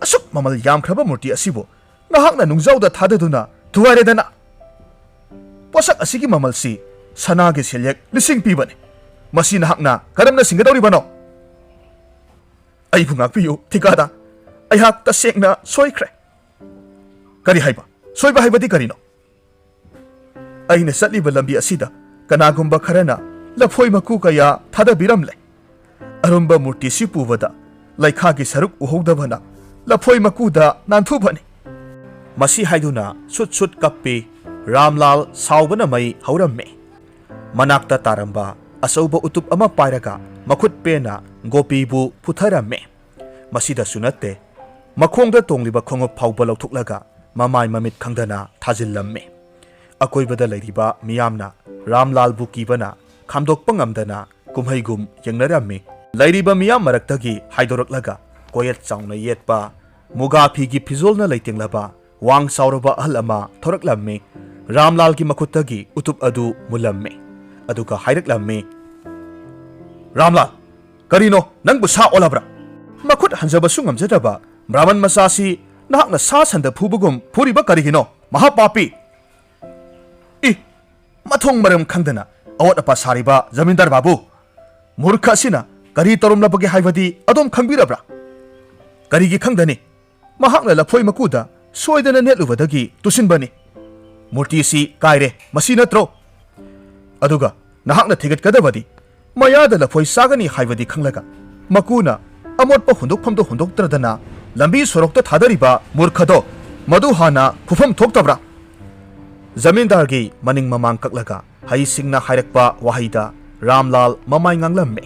ꯑꯁꯨꯛ ꯃꯃꯜ ꯌꯥꯝꯈ꯭ꯔꯕ ꯃꯨꯔꯇꯤ ꯑꯁꯤꯕꯨ ꯅꯍꯥꯛꯅ ꯅꯨꯡꯖꯥꯎꯗ ꯊꯥꯗꯗꯨꯅ ꯊꯨꯒꯥꯏꯔꯦꯗꯅ꯫ ꯄꯣꯠꯁꯛ ꯑꯁꯤꯒꯤ ꯃꯃꯜꯁꯤ ꯁꯅꯥꯒꯤ ꯁꯦꯜꯌꯦꯛ ꯂꯤꯁꯤꯡ ꯄꯤꯕꯅꯤ꯫ ꯃꯁꯤ ꯅꯍꯥꯛꯅ ꯀꯔꯝꯅ ꯁꯤꯡꯒꯗꯧꯔꯤꯕꯅꯣ?" "ꯑꯩꯕꯨ ꯉꯥꯛꯄꯤꯌꯨ, ꯊꯤꯀꯥꯗꯥ꯫ ꯑꯩꯍꯥꯛ ꯇꯁꯦꯡꯅ ꯁꯣꯏꯈ꯭ꯔꯦ"꯫ "ꯀꯔꯤ ꯍꯥꯏꯕ? ꯁꯣꯏꯕ ꯍꯥꯏꯕꯗꯤ ꯀꯔꯤꯅꯣ?" "ꯑꯩꯅ ꯆꯠꯂꯤꯕ ꯂꯝꯕꯤ ꯑꯁꯤꯗ ꯀꯅꯥꯒꯨꯝꯕ ꯈꯔꯅ ꯂꯐꯣꯏ ꯃꯀꯨ ꯀꯌꯥ ꯊꯥꯗꯕꯤꯔꯝꯂꯦ꯫ ꯑꯔꯨꯝꯕ ꯃꯨꯔꯇꯤꯁꯤ ꯄꯨꯕꯗ ꯂꯩꯈꯥꯒꯤ ꯁꯔꯨꯛ ꯎꯍꯧꯗꯕꯅ ꯂꯐꯣꯏ ꯃꯀꯨꯗ ꯅꯥꯟꯊꯨꯕꯅꯤ"꯫ ꯃꯁꯤ ꯍꯥꯏꯗꯨꯅ ꯁꯨꯠ ꯁꯨꯠ ꯀꯞꯄꯤ꯫ ꯔꯥꯝꯂꯥꯜ ꯁꯥꯎꯕꯅ ꯃꯩ ꯍꯧꯔꯝꯃꯤ꯫ ꯃꯅꯥꯛꯇ ꯇꯥꯔꯝꯕ ꯑꯆꯧꯕ ꯎꯇꯨꯞ ꯑꯃ ꯄꯥꯏꯔꯒ ꯃꯈꯨꯠ ꯄꯦꯟꯅ ꯒꯣꯄꯤꯕꯨ ꯄꯨꯊꯔꯝꯃꯤ꯫ ꯃꯁꯤꯗꯁꯨ ꯅꯠꯇꯦ, ꯃꯈꯣꯡꯗ ꯇꯣꯡꯂꯤꯕ ꯈꯣꯡꯎꯞ ꯐꯥꯎꯕ ꯂꯧꯊꯣꯛꯂꯒ ꯃꯃꯥꯏ ꯃꯃꯤꯠ ꯈꯪꯗꯅ ꯊꯥꯖꯤꯜꯂꯝꯃꯤ꯫ ꯑꯀꯣꯏꯕꯗ ꯂꯩꯔꯤꯕ ꯃꯤꯌꯥꯝꯅ ꯔꯥꯝꯂꯥꯜꯕꯨ ꯀꯤꯕꯅ ꯈꯥꯝꯗꯣꯛꯄ ꯉꯝꯗꯅ ꯀꯨꯝꯍꯩꯒꯨꯝ ꯌꯦꯡꯅꯔꯝꯃꯤ꯫ ꯂꯩꯔꯤꯕ ꯃꯤꯌꯥꯝ ꯃꯔꯛꯇꯒꯤ ꯍꯥꯏꯗꯣꯔꯛꯂꯒ ꯀꯣꯌꯦꯠ ꯆꯥꯎꯅ ꯌꯦꯠꯄ, ꯃꯨꯒꯥ ꯐꯤꯒꯤ ꯐꯤꯖꯣꯜꯅ ꯂꯩꯇꯦꯡꯂꯕ ꯋꯥꯡ ꯆꯥꯎꯔꯕ ꯑꯍꯜ ꯑꯃ ꯊꯣꯔꯛꯂꯝꯃꯤ꯫ ꯔꯥꯝꯂꯥꯜꯒꯤ ꯃꯈꯨꯠꯇꯒꯤ ꯎꯇꯨꯞ ꯑꯗꯨ ꯃꯨꯜꯂꯝꯃꯤ꯫ ꯑꯗꯨꯒ ꯍꯥꯏꯔꯛꯂꯝꯃꯤ, "ꯔꯥꯝꯂꯥꯜ, ꯀꯔꯤꯅꯣ, ꯅꯪꯕꯨ ꯁꯥ ꯑꯣꯜꯂꯕ꯭ꯔꯥ? ꯃꯈꯨꯠ ꯍꯟꯖꯕꯁꯨ ꯉꯝꯖꯗꯕ ꯕ꯭ꯔꯥꯍꯃꯟ ꯃꯆꯥꯁꯤ ꯅꯍꯥꯛꯅ ꯁꯥ ꯁꯟꯗ ꯐꯨꯕꯒꯨꯝ ꯐꯨꯔꯤꯕ ꯀꯔꯤꯒꯤꯅꯣ, ꯃꯍꯥꯄꯥꯄꯤ?" ꯏ, ꯃꯊꯣꯡ ꯃꯔꯝ ꯈꯪꯗꯅ ꯑꯋꯥꯠ ꯑꯄꯥ ꯁꯥꯔꯤꯕ ꯖꯃꯤꯟꯗꯥꯔ ꯕꯥꯕꯨ, ꯃꯨꯔꯈ ꯑꯁꯤꯅ ꯀꯔꯤ ꯇꯧꯔꯝꯂꯕꯒꯦ ꯍꯥꯏꯕꯗꯤ ꯑꯗꯣꯝ ꯈꯪꯕꯤꯔꯕ꯭ꯔꯥ? ꯀꯔꯤꯒꯤ ꯈꯪꯗꯅꯤ? ꯃꯍꯥꯛꯅ ꯂꯐꯣꯏ ꯃꯀꯨꯗ ꯁꯣꯏꯗꯅ ꯅꯦꯠꯂꯨꯕꯗꯒꯤ ꯇꯨꯁꯤꯟꯕꯅꯤ꯫ ꯃꯨꯔꯇꯤꯁꯤ ꯀꯥꯏꯔꯦ, ꯃꯁꯤ ꯅꯠꯇ꯭ꯔꯣ? ꯑꯗꯨꯒ ꯅꯍꯥꯛꯅ ꯊꯤꯒꯠꯀꯗꯕꯗꯤ, ꯃꯌꯥꯗ ꯂꯐꯣꯏ ꯆꯥꯒꯅꯤ ꯍꯥꯏꯕꯗꯤ ꯈꯪꯂꯒ ꯃꯀꯨꯅ ꯑꯃꯣꯠꯄ ꯍꯨꯟꯗꯣꯛꯐꯝꯗꯣ ꯍꯨꯟꯗꯣꯛꯇ꯭ꯔꯗꯅ ꯂꯝꯕꯤ ꯁꯣꯔꯣꯛꯇ ꯊꯥꯗꯔꯤꯕ ꯃꯨꯔꯈꯗꯣ, ꯃꯗꯨ ꯍꯥꯟꯅ ꯐꯨꯐꯝ ꯊꯣꯛꯇꯕ꯭ꯔꯥ? ꯖꯃꯤꯟꯗꯥꯔꯒꯤ ꯃꯅꯤꯡ ꯃꯃꯥꯡ ꯀꯛꯂꯒ ꯍꯩꯁꯤꯡꯅ ꯍꯥꯏꯔꯛꯄ ꯋꯥꯍꯩꯗ ꯔꯥꯝꯂꯥꯜ ꯃꯃꯥꯏ ꯉꯥꯡꯂꯝꯃꯤ꯫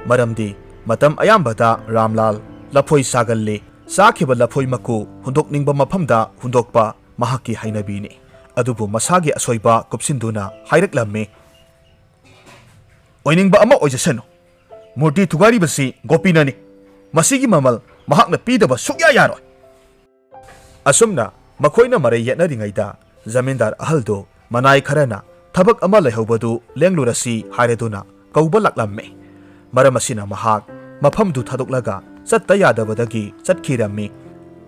ꯃꯔꯝꯗꯤ ꯃꯇꯝ ꯑꯌꯥꯝꯕꯗ ꯔꯥꯝꯂꯥꯜ ꯂꯐꯣꯏ ꯆꯥꯒꯜꯂꯤ꯫ ꯆꯥꯈꯤꯕ ꯂꯐꯣꯏ ꯃꯀꯨ ꯍꯨꯟꯗꯣꯛꯅꯤꯡꯕ ꯃꯐꯝꯗ ꯍꯨꯟꯗꯣꯛꯄ ꯃꯍꯥꯛꯀꯤ ꯍꯩꯅꯕꯤꯅꯤ꯫ ꯑꯗꯨꯕꯨ ꯃꯁꯥꯒꯤ ꯑꯁꯣꯏꯕ ꯀꯨꯞꯁꯤꯟꯗꯨꯅ ꯍꯥꯏꯔꯛꯂꯝꯃꯤ, "ꯑꯣꯏꯅꯤꯡꯕ ꯑꯃ ꯑꯣꯏꯖꯁꯅꯨ, ꯃꯨꯔꯇꯤ ꯊꯨꯒꯥꯏꯔꯤꯕꯁꯤ ꯒꯣꯄꯤꯅꯅꯤ꯫ ꯃꯁꯤꯒꯤ ꯃꯃꯜ ꯃꯍꯥꯛꯅ ꯄꯤꯗꯕ ꯁꯨꯛꯌꯥ ꯌꯥꯔꯣꯏ"꯫ ꯑꯁꯨꯝꯅ ꯃꯈꯣꯏꯅ ꯃꯔꯩ ꯌꯦꯠꯅꯔꯤꯉꯩꯗ ꯖꯃꯤꯟꯗꯥꯔ ꯑꯍꯜꯗꯨ ꯃꯅꯥꯏ ꯈꯔꯅ ꯊꯕꯛ ꯑꯃ ꯂꯩꯍꯧꯕꯗꯨ ꯂꯦꯡꯂꯨꯔꯁꯤ ꯍꯥꯏꯔꯗꯨꯅ ꯀꯧꯕ ꯂꯥꯛꯂꯝꯃꯤ꯫ ꯃꯔꯝ ꯑꯁꯤꯅ ꯃꯍꯥꯛ ꯃꯐꯝꯗꯨ ꯊꯥꯗꯣꯛꯂꯒ ꯆꯠꯇ ꯌꯥꯗꯕꯗꯒꯤ ꯆꯠꯈꯤꯔꯝꯃꯤ꯫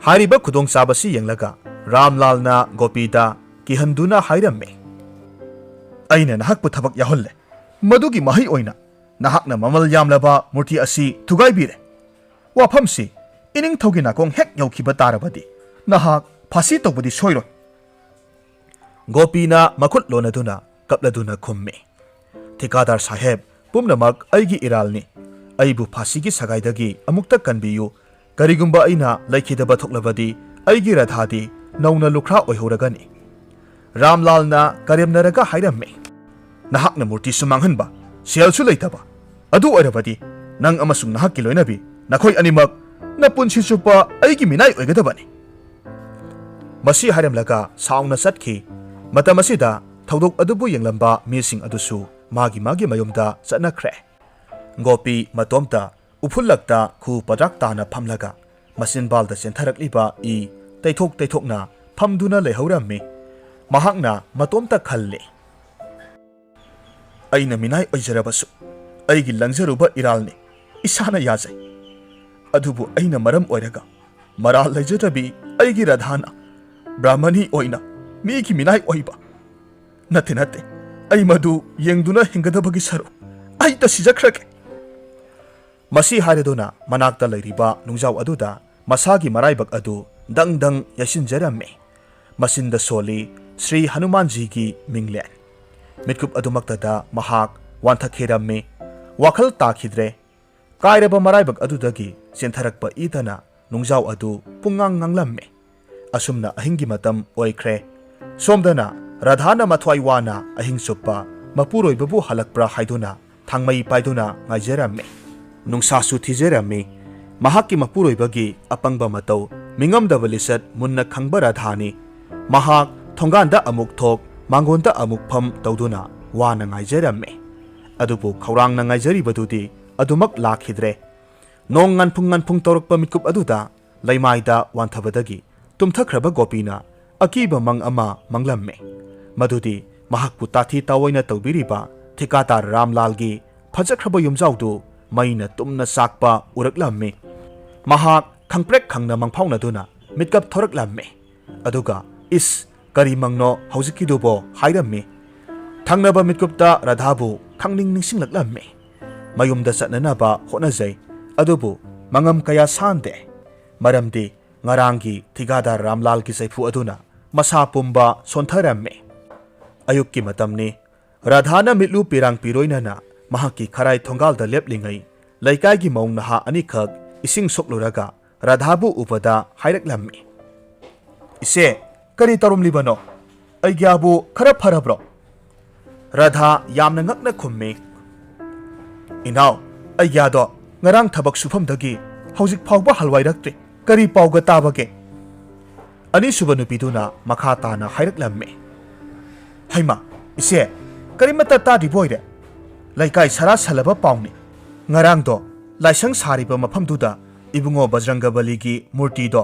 ꯍꯥꯏꯔꯤꯕ ꯈꯨꯗꯣꯡꯆꯥꯕꯁꯤ ꯌꯦꯡꯂꯒ ꯔꯥꯝꯂꯥꯜꯅ ꯒꯣꯄꯤꯗ ꯀꯤꯍꯟꯗꯨꯅ ꯍꯥꯏꯔꯝꯃꯤ, "ꯑꯩꯅ ꯅꯍꯥꯛꯄꯨ ꯊꯕꯛ ꯌꯥꯎꯍꯜꯂꯦ꯫ ꯃꯗꯨꯒꯤ ꯃꯍꯩ ꯑꯣꯏꯅ ꯅꯍꯥꯛꯅ ꯃꯃꯜ ꯌꯥꯝꯂꯕ ꯃꯨꯔꯇꯤ ꯑꯁꯤ ꯊꯨꯒꯥꯏꯕꯤꯔꯦ꯫ ꯋꯥꯐꯝꯁꯤ ꯏꯅꯤꯡꯊꯧꯒꯤ ꯅꯥꯀꯣꯡ ꯍꯦꯛ ꯌꯧꯈꯤꯕ ꯇꯥꯔꯕꯗꯤ ꯅꯍꯥꯛ ꯐꯥꯁꯤ ꯇꯧꯕꯗꯤ ꯁꯣꯏꯔꯣꯏ"꯫ ꯒꯣꯄꯤꯅ ꯃꯈꯨꯠ ꯂꯣꯟꯅꯗꯨꯅ ꯀꯞꯂꯗꯨꯅ ꯈꯨꯝꯃꯤ, "ꯊꯤꯀꯥꯗꯥꯔ ꯁꯥꯍꯦꯕ, ꯄꯨꯝꯅꯃꯛ ꯑꯩꯒꯤ ꯏꯔꯥꯜꯅꯤ꯫ ꯑꯩꯕꯨ ꯐꯥꯁꯤꯒꯤ ꯁꯒꯥꯏꯗꯒꯤ ꯑꯃꯨꯛꯇ ꯀꯟꯕꯤꯌꯨ꯫ ꯀꯔꯤꯒꯨꯝꯕ ꯑꯩꯅ ꯂꯩꯈꯤꯗꯕ ꯊꯣꯛꯂꯕꯗꯤ ꯑꯩꯒꯤ ꯔꯥꯙꯥꯗꯤ ꯅꯧꯅ ꯂꯨꯈ꯭ꯔꯥ ꯑꯣꯏꯍꯧꯔꯒꯅꯤ"꯫ ꯔꯥꯝꯂꯥꯜꯅ ꯀꯔꯦꯝꯅꯔꯒ ꯍꯥꯏꯔꯝꯃꯤ, "ꯅꯍꯥꯛꯅ ꯃꯨꯔꯇꯤꯁꯨ ꯃꯥꯡꯍꯟꯕ, ꯁꯦꯜꯁꯨ ꯂꯩꯇꯕ, ꯑꯗꯨ ꯑꯣꯏꯔꯕꯗꯤ ꯅꯪ ꯑꯃꯁꯨꯡ ꯅꯍꯥꯛꯀꯤ ꯂꯣꯏꯅꯕꯤ, ꯅꯈꯣꯏ ꯑꯅꯤꯃꯛ ꯅꯄꯨꯟꯁꯤ ꯆꯨꯞꯄ ꯑꯩꯒꯤ ꯃꯤꯅꯥꯏ ꯑꯣꯏꯒꯗꯕꯅꯤ"꯫ ꯃꯁꯤ ꯍꯥꯏꯔꯝꯂꯒ ꯁꯥꯎꯅ ꯆꯠꯈꯤ꯫ ꯃꯇꯝ ꯑꯁꯤꯗ ꯊꯧꯗꯣꯛ ꯑꯗꯨꯕꯨ ꯌꯦꯡꯂꯝꯕ ꯃꯤꯁꯤꯡ ꯑꯗꯨꯁꯨ ꯃꯥꯒꯤ ꯃꯥꯒꯤ ꯃꯌꯨꯝꯗ ꯆꯠꯅꯈ꯭ꯔꯦ꯫ ꯒꯣꯄꯤ ꯃꯇꯣꯝꯇ ꯎꯐꯨꯜꯂꯛꯇ ꯈꯨ ꯄꯗ꯭ꯔꯥꯛ ꯇꯥꯅ ꯐꯝꯂꯒ ꯃꯆꯤꯟꯕꯥꯜꯗ ꯆꯦꯟꯊꯔꯛꯂꯤꯕ ꯏ ꯇꯩꯊꯣꯛ ꯇꯩꯊꯣꯛꯅ ꯐꯝꯗꯨꯅ ꯂꯩꯍꯧꯔꯝꯃꯤ꯫ ꯃꯍꯥꯛꯅ ꯃꯇꯣꯝꯇ ꯈꯜꯂꯤ, "ꯑꯩꯅ ꯃꯤꯅꯥꯏ ꯑꯣꯏꯖꯔꯕꯁꯨ ꯑꯩꯒꯤ ꯂꯪꯖꯔꯨꯕ ꯏꯔꯥꯜꯅꯤ, ꯏꯁꯥꯅ ꯌꯥꯖꯩ꯫ ꯑꯗꯨꯕꯨ ꯑꯩꯅ ꯃꯔꯝ ꯑꯣꯏꯔꯒ ꯃꯔꯥꯜ ꯂꯩꯖꯗꯕꯤ ꯑꯩꯒꯤ ꯔꯥꯙꯥꯅ ꯕ꯭ꯔꯥꯍꯃꯅꯤ ꯑꯣꯏꯅ ꯃꯤꯒꯤ ꯃꯤꯅꯥꯏ ꯑꯣꯏꯕ? ꯅꯠꯇꯦ, ꯅꯠꯇꯦ, ꯑꯩ ꯃꯗꯨ ꯌꯦꯡꯗꯨꯅ ꯍꯤꯡꯒꯗꯕꯒꯤ ꯁꯔꯨꯛ ꯑꯩꯇ ꯁꯤꯖꯈ꯭ꯔꯒꯦ"꯫ ꯃꯁꯤ ꯍꯥꯏꯔꯗꯨꯅ ꯃꯅꯥꯛꯇ ꯂꯩꯔꯤꯕ ꯅꯨꯡꯖꯥꯎ ꯑꯗꯨꯗ ꯃꯁꯥꯒꯤ ꯃꯔꯥꯏꯕꯛ ꯑꯗꯨ ꯗꯪ ꯗꯪ ꯌꯩꯁꯤꯟꯖꯔꯝꯃꯤ꯫ ꯃꯆꯤꯟꯗ ꯁꯣꯜꯂꯤ ꯁ꯭ꯔꯤ ꯍꯅꯨꯃꯥꯟꯖꯤꯒꯤ ꯃꯤꯡꯂꯦꯟ꯫ ꯃꯤꯠꯀꯨꯞ ꯑꯗꯨꯃꯛꯇꯗ ꯃꯍꯥꯛ ꯋꯥꯟꯊꯈꯤꯔꯝꯃꯤ꯫ ꯋꯥꯈꯜ ꯇꯥꯈꯤꯗ꯭ꯔꯦ꯫ ꯀꯥꯏꯔꯕ ꯃꯔꯥꯏꯕꯛ ꯑꯗꯨꯗꯒꯤ ꯆꯦꯟꯊꯔꯛꯄ ꯏꯇꯅ ꯅꯨꯡꯖꯥꯎ ꯑꯗꯨ ꯄꯨꯡꯉꯥꯡ ꯉꯥꯡꯂꯝꯃꯤ꯫ ꯑꯁꯨꯝꯅ ꯑꯍꯤꯡꯒꯤ ꯃꯇꯝ ꯑꯣꯏꯈ꯭ꯔꯦ꯫ ꯁꯣꯝꯗꯅ ꯔꯥꯙꯥꯅ ꯃꯊ꯭ꯋꯥꯏ ꯋꯥꯅ ꯑꯍꯤꯡ ꯆꯨꯞꯄ ꯃꯄꯨꯔꯣꯏꯕꯕꯨ ꯍꯜꯂꯛꯄ꯭ꯔꯥ ꯍꯥꯏꯗꯨꯅ ꯊꯥꯡꯃꯩ ꯄꯥꯏꯗꯨꯅ ꯉꯥꯏꯖꯔꯝꯃꯤ꯫ ꯅꯨꯡꯁꯥꯁꯨ ꯊꯤꯖꯔꯝꯃꯤ꯫ ꯃꯍꯥꯛꯀꯤ ꯃꯄꯨꯔꯣꯏꯕꯒꯤ ꯑꯄꯪꯕ ꯃꯇꯧ, ꯃꯤꯉꯝꯗꯕ ꯂꯤꯆꯠ ꯃꯨꯟꯅ ꯈꯪꯕ ꯔꯥꯙꯥꯅꯤ꯫ ꯃꯍꯥꯛ ꯊꯣꯡꯒꯥꯟꯗ ꯑꯃꯨꯛ ꯊꯣꯛ, ꯃꯥꯡꯒꯣꯟꯗ ꯑꯃꯨꯛ ꯐꯝ ꯇꯧꯗꯨꯅ ꯋꯥꯅ ꯉꯥꯏꯖꯔꯝꯃꯤ꯫ ꯑꯗꯨꯕꯨ ꯈꯧꯔꯥꯡꯅ ꯉꯥꯏꯖꯔꯤꯕꯗꯨꯗꯤ ꯑꯗꯨꯃꯛ ꯂꯥꯛꯈꯤꯗ꯭ꯔꯦ꯫ ꯅꯣꯡ ꯉꯥꯟꯐꯨꯡ ꯉꯥꯟꯐꯨꯡ ꯇꯧꯔꯛꯄ ꯃꯤꯠꯀꯨꯞ ꯑꯗꯨꯗ ꯂꯩꯃꯥꯏꯗ ꯋꯥꯟꯊꯕꯗꯒꯤ ꯇꯨꯝꯊꯈ꯭ꯔꯕ ꯒꯣꯄꯤꯅ ꯑꯀꯤꯕ ꯃꯪ ꯑꯃ ꯃꯪꯂꯝꯃꯤ꯫ ꯃꯗꯨꯗꯤ ꯃꯍꯥꯛꯄꯨ ꯇꯥꯊꯤ ꯇꯥꯑꯣꯏꯅ ꯇꯧꯕꯤꯔꯤꯕ ꯊꯤꯀꯥꯗꯥꯔ ꯔꯥꯝꯂꯥꯜꯒꯤ ꯐꯖꯈ꯭ꯔꯕ ꯌꯨꯝꯖꯥꯎꯗꯨ ꯃꯩꯅ ꯇꯨꯝꯅ ꯆꯥꯛꯄ ꯎꯔꯛꯂꯝꯃꯤ꯫ ꯃꯍꯥꯛ ꯈꯪꯄ꯭ꯔꯦꯛ ꯈꯪꯅ ꯃꯪꯐꯥꯎꯅꯗꯨꯅ ꯃꯤꯠꯀꯞ ꯊꯣꯔꯛꯂꯝꯃꯤ꯫ ꯑꯗꯨꯒ, "ꯏꯁ, ꯀꯔꯤ ꯃꯪꯅꯣ ꯍꯧꯖꯤꯛꯀꯤꯗꯨꯕꯣ?" ꯍꯥꯏꯔꯝꯃꯤ꯫ ꯊꯪꯅꯕ ꯃꯤꯠꯀꯨꯞꯇ ꯔꯥꯙꯥꯕꯨ ꯈꯪꯅꯤꯡ ꯅꯤꯡꯁꯤꯡꯂꯛꯂꯝꯃꯤ꯫ ꯃꯌꯨꯝꯗ ꯆꯠꯅꯅꯕ ꯍꯣꯠꯅꯖꯩ, ꯑꯗꯨꯕꯨ ꯃꯉꯝ ꯀꯌꯥ ꯁꯥꯟꯗꯦ꯫ ꯃꯔꯝꯗꯤ ꯉꯔꯥꯡꯒꯤ ꯊꯤꯀꯥꯗꯥꯔ ꯔꯥꯝꯂꯥꯜꯒꯤ ꯆꯩꯐꯨ ꯑꯗꯨꯅ ꯃꯁꯥ ꯄꯨꯝꯕ ꯁꯣꯟꯊꯔꯝꯃꯤ꯫ ꯑꯌꯨꯛꯀꯤ ꯃꯇꯝꯅꯤ꯫ ꯔꯥꯙꯥꯅ ꯃꯤꯠꯂꯨ ꯄꯤꯔꯥꯡ ꯄꯤꯔꯣꯏꯅꯅ ꯃꯍꯥꯛꯀꯤ ꯈꯔꯥꯏ ꯊꯣꯡꯒꯥꯜꯗ ꯂꯦꯞꯂꯤꯉꯩ, ꯂꯩꯀꯥꯏꯒꯤ ꯃꯧ ꯅꯍꯥ ꯑꯅꯤꯈꯛ ꯏꯁꯤꯡ ꯁꯣꯛꯂꯨꯔꯒ ꯔꯥꯙꯥꯕꯨ ꯎꯕꯗ ꯍꯥꯏꯔꯛꯂꯝꯃꯤ, "ꯏꯆꯦ, ꯀꯔꯤ ꯇꯧꯔꯝꯂꯤꯕꯅꯣ? ꯑꯩꯒ꯭ꯌꯥꯕꯨ ꯈꯔ ꯐꯔꯕ꯭ꯔꯣ?" ꯔꯥꯙꯥ ꯌꯥꯝꯅ ꯉꯛꯅ ꯈꯨꯝꯃꯤ, "ꯏꯅꯥꯎ, ꯑꯩꯒ꯭ꯌꯥꯗꯣ ꯉꯔꯥꯡ ꯊꯕꯛ ꯁꯨꯐꯝꯗꯒꯤ ꯍꯧꯖꯤꯛ ꯐꯥꯎꯕ ꯍꯜꯋꯥꯏꯔꯛꯇ꯭ꯔꯤ꯫ ꯀꯔꯤ ꯄꯥꯎꯒ ꯇꯥꯕꯒꯦ?" ꯑꯅꯤꯁꯨꯕ ꯅꯨꯄꯤꯗꯨꯅ ꯃꯈꯥ ꯇꯥꯅ ꯍꯥꯏꯔꯛꯂꯝꯃꯤ, "ꯍꯩꯃꯥ, ꯏꯆꯦ, ꯀꯔꯤꯃꯠꯇ ꯇꯥꯗ꯭ꯔꯤꯕ ꯑꯣꯏꯔꯦ? ꯂꯩꯀꯥꯏ ꯁꯥꯔꯥ ꯁꯜꯂꯕ ꯄꯥꯎꯅꯤ꯫ ꯉꯔꯥꯡꯗꯣ ꯂꯥꯏꯁꯪ ꯁꯥꯔꯤꯕ ꯃꯐꯝꯗꯨꯗ ꯏꯕꯨꯡꯉꯣ ꯕꯖꯔꯪꯒꯕꯂꯤꯒꯤ ꯃꯨꯔꯇꯤꯗꯣ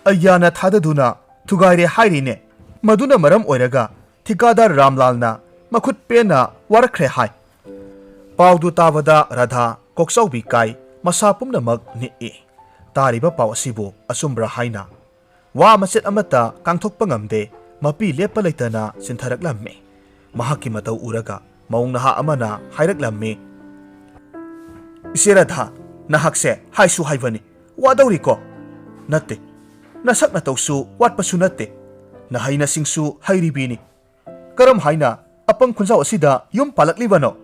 ꯑꯩꯒ꯭ꯌꯥꯅ ꯊꯥꯗꯗꯨꯅ ꯊꯨꯒꯥꯏꯔꯦ ꯍꯥꯏꯔꯤꯅꯦ꯫ ꯃꯗꯨꯅ ꯃꯔꯝ ꯑꯣꯏꯔꯒ ꯊꯤꯀꯥꯗꯥꯔ ꯔꯥꯝꯂꯥꯜꯅ ꯃꯈꯨꯠ ꯄꯦꯟꯅ ꯋꯥꯔꯛꯈ꯭ꯔꯦ ꯍꯥꯏ"꯫ ꯄꯥꯎꯗꯨ ꯇꯥꯕꯗ ꯔꯥꯙꯥ ꯀꯣꯛꯆꯥꯎꯕꯤ ꯀꯥꯏ, ꯃꯁꯥ ꯄꯨꯝꯅꯃꯛ ꯅꯤꯛꯏ꯫ ꯇꯥꯔꯤꯕ ꯄꯥꯎ ꯑꯁꯤꯕꯨ ꯑꯆꯨꯝꯕ꯭ꯔꯥ ꯍꯥꯏꯅ ꯋꯥ ꯃꯆꯦꯠ ꯑꯃꯠꯇ ꯀꯥꯡꯊꯣꯛꯄ ꯉꯝꯗꯦ, ꯃꯄꯤ ꯂꯦꯞꯄ ꯂꯩꯇꯅ ꯆꯤꯟꯊꯔꯛꯂꯝꯃꯤ꯫ ꯃꯍꯥꯛꯀꯤ ꯃꯇꯧ ꯎꯔꯒ ꯃꯧ ꯅꯍꯥ ꯑꯃꯅ ꯍꯥꯏꯔꯛꯂꯝꯃꯤ, "ꯏꯆꯦ ꯔꯥꯙꯥ, ꯅꯍꯥꯛꯁꯦ ꯍꯥꯏꯁꯨ ꯍꯥꯏꯕꯅꯤ, ꯋꯥꯗꯧꯔꯤꯀꯣ? ꯅꯠꯇꯦ, ꯅꯁꯛ ꯅꯇꯧꯁꯨ ꯋꯥꯠꯄꯁꯨ ꯅꯠꯇꯦ, ꯅꯍꯩ ꯅꯁꯤꯡꯁꯨ ꯍꯩꯔꯤꯕꯤꯅꯤ꯫ ꯀꯔꯝ ꯍꯥꯏꯅ ꯑꯄꯪ ꯈꯨꯟꯖꯥꯎ ꯑꯁꯤꯗ ꯌꯨꯝ ꯄꯥꯜꯂꯛꯂꯤꯕꯅꯣ?"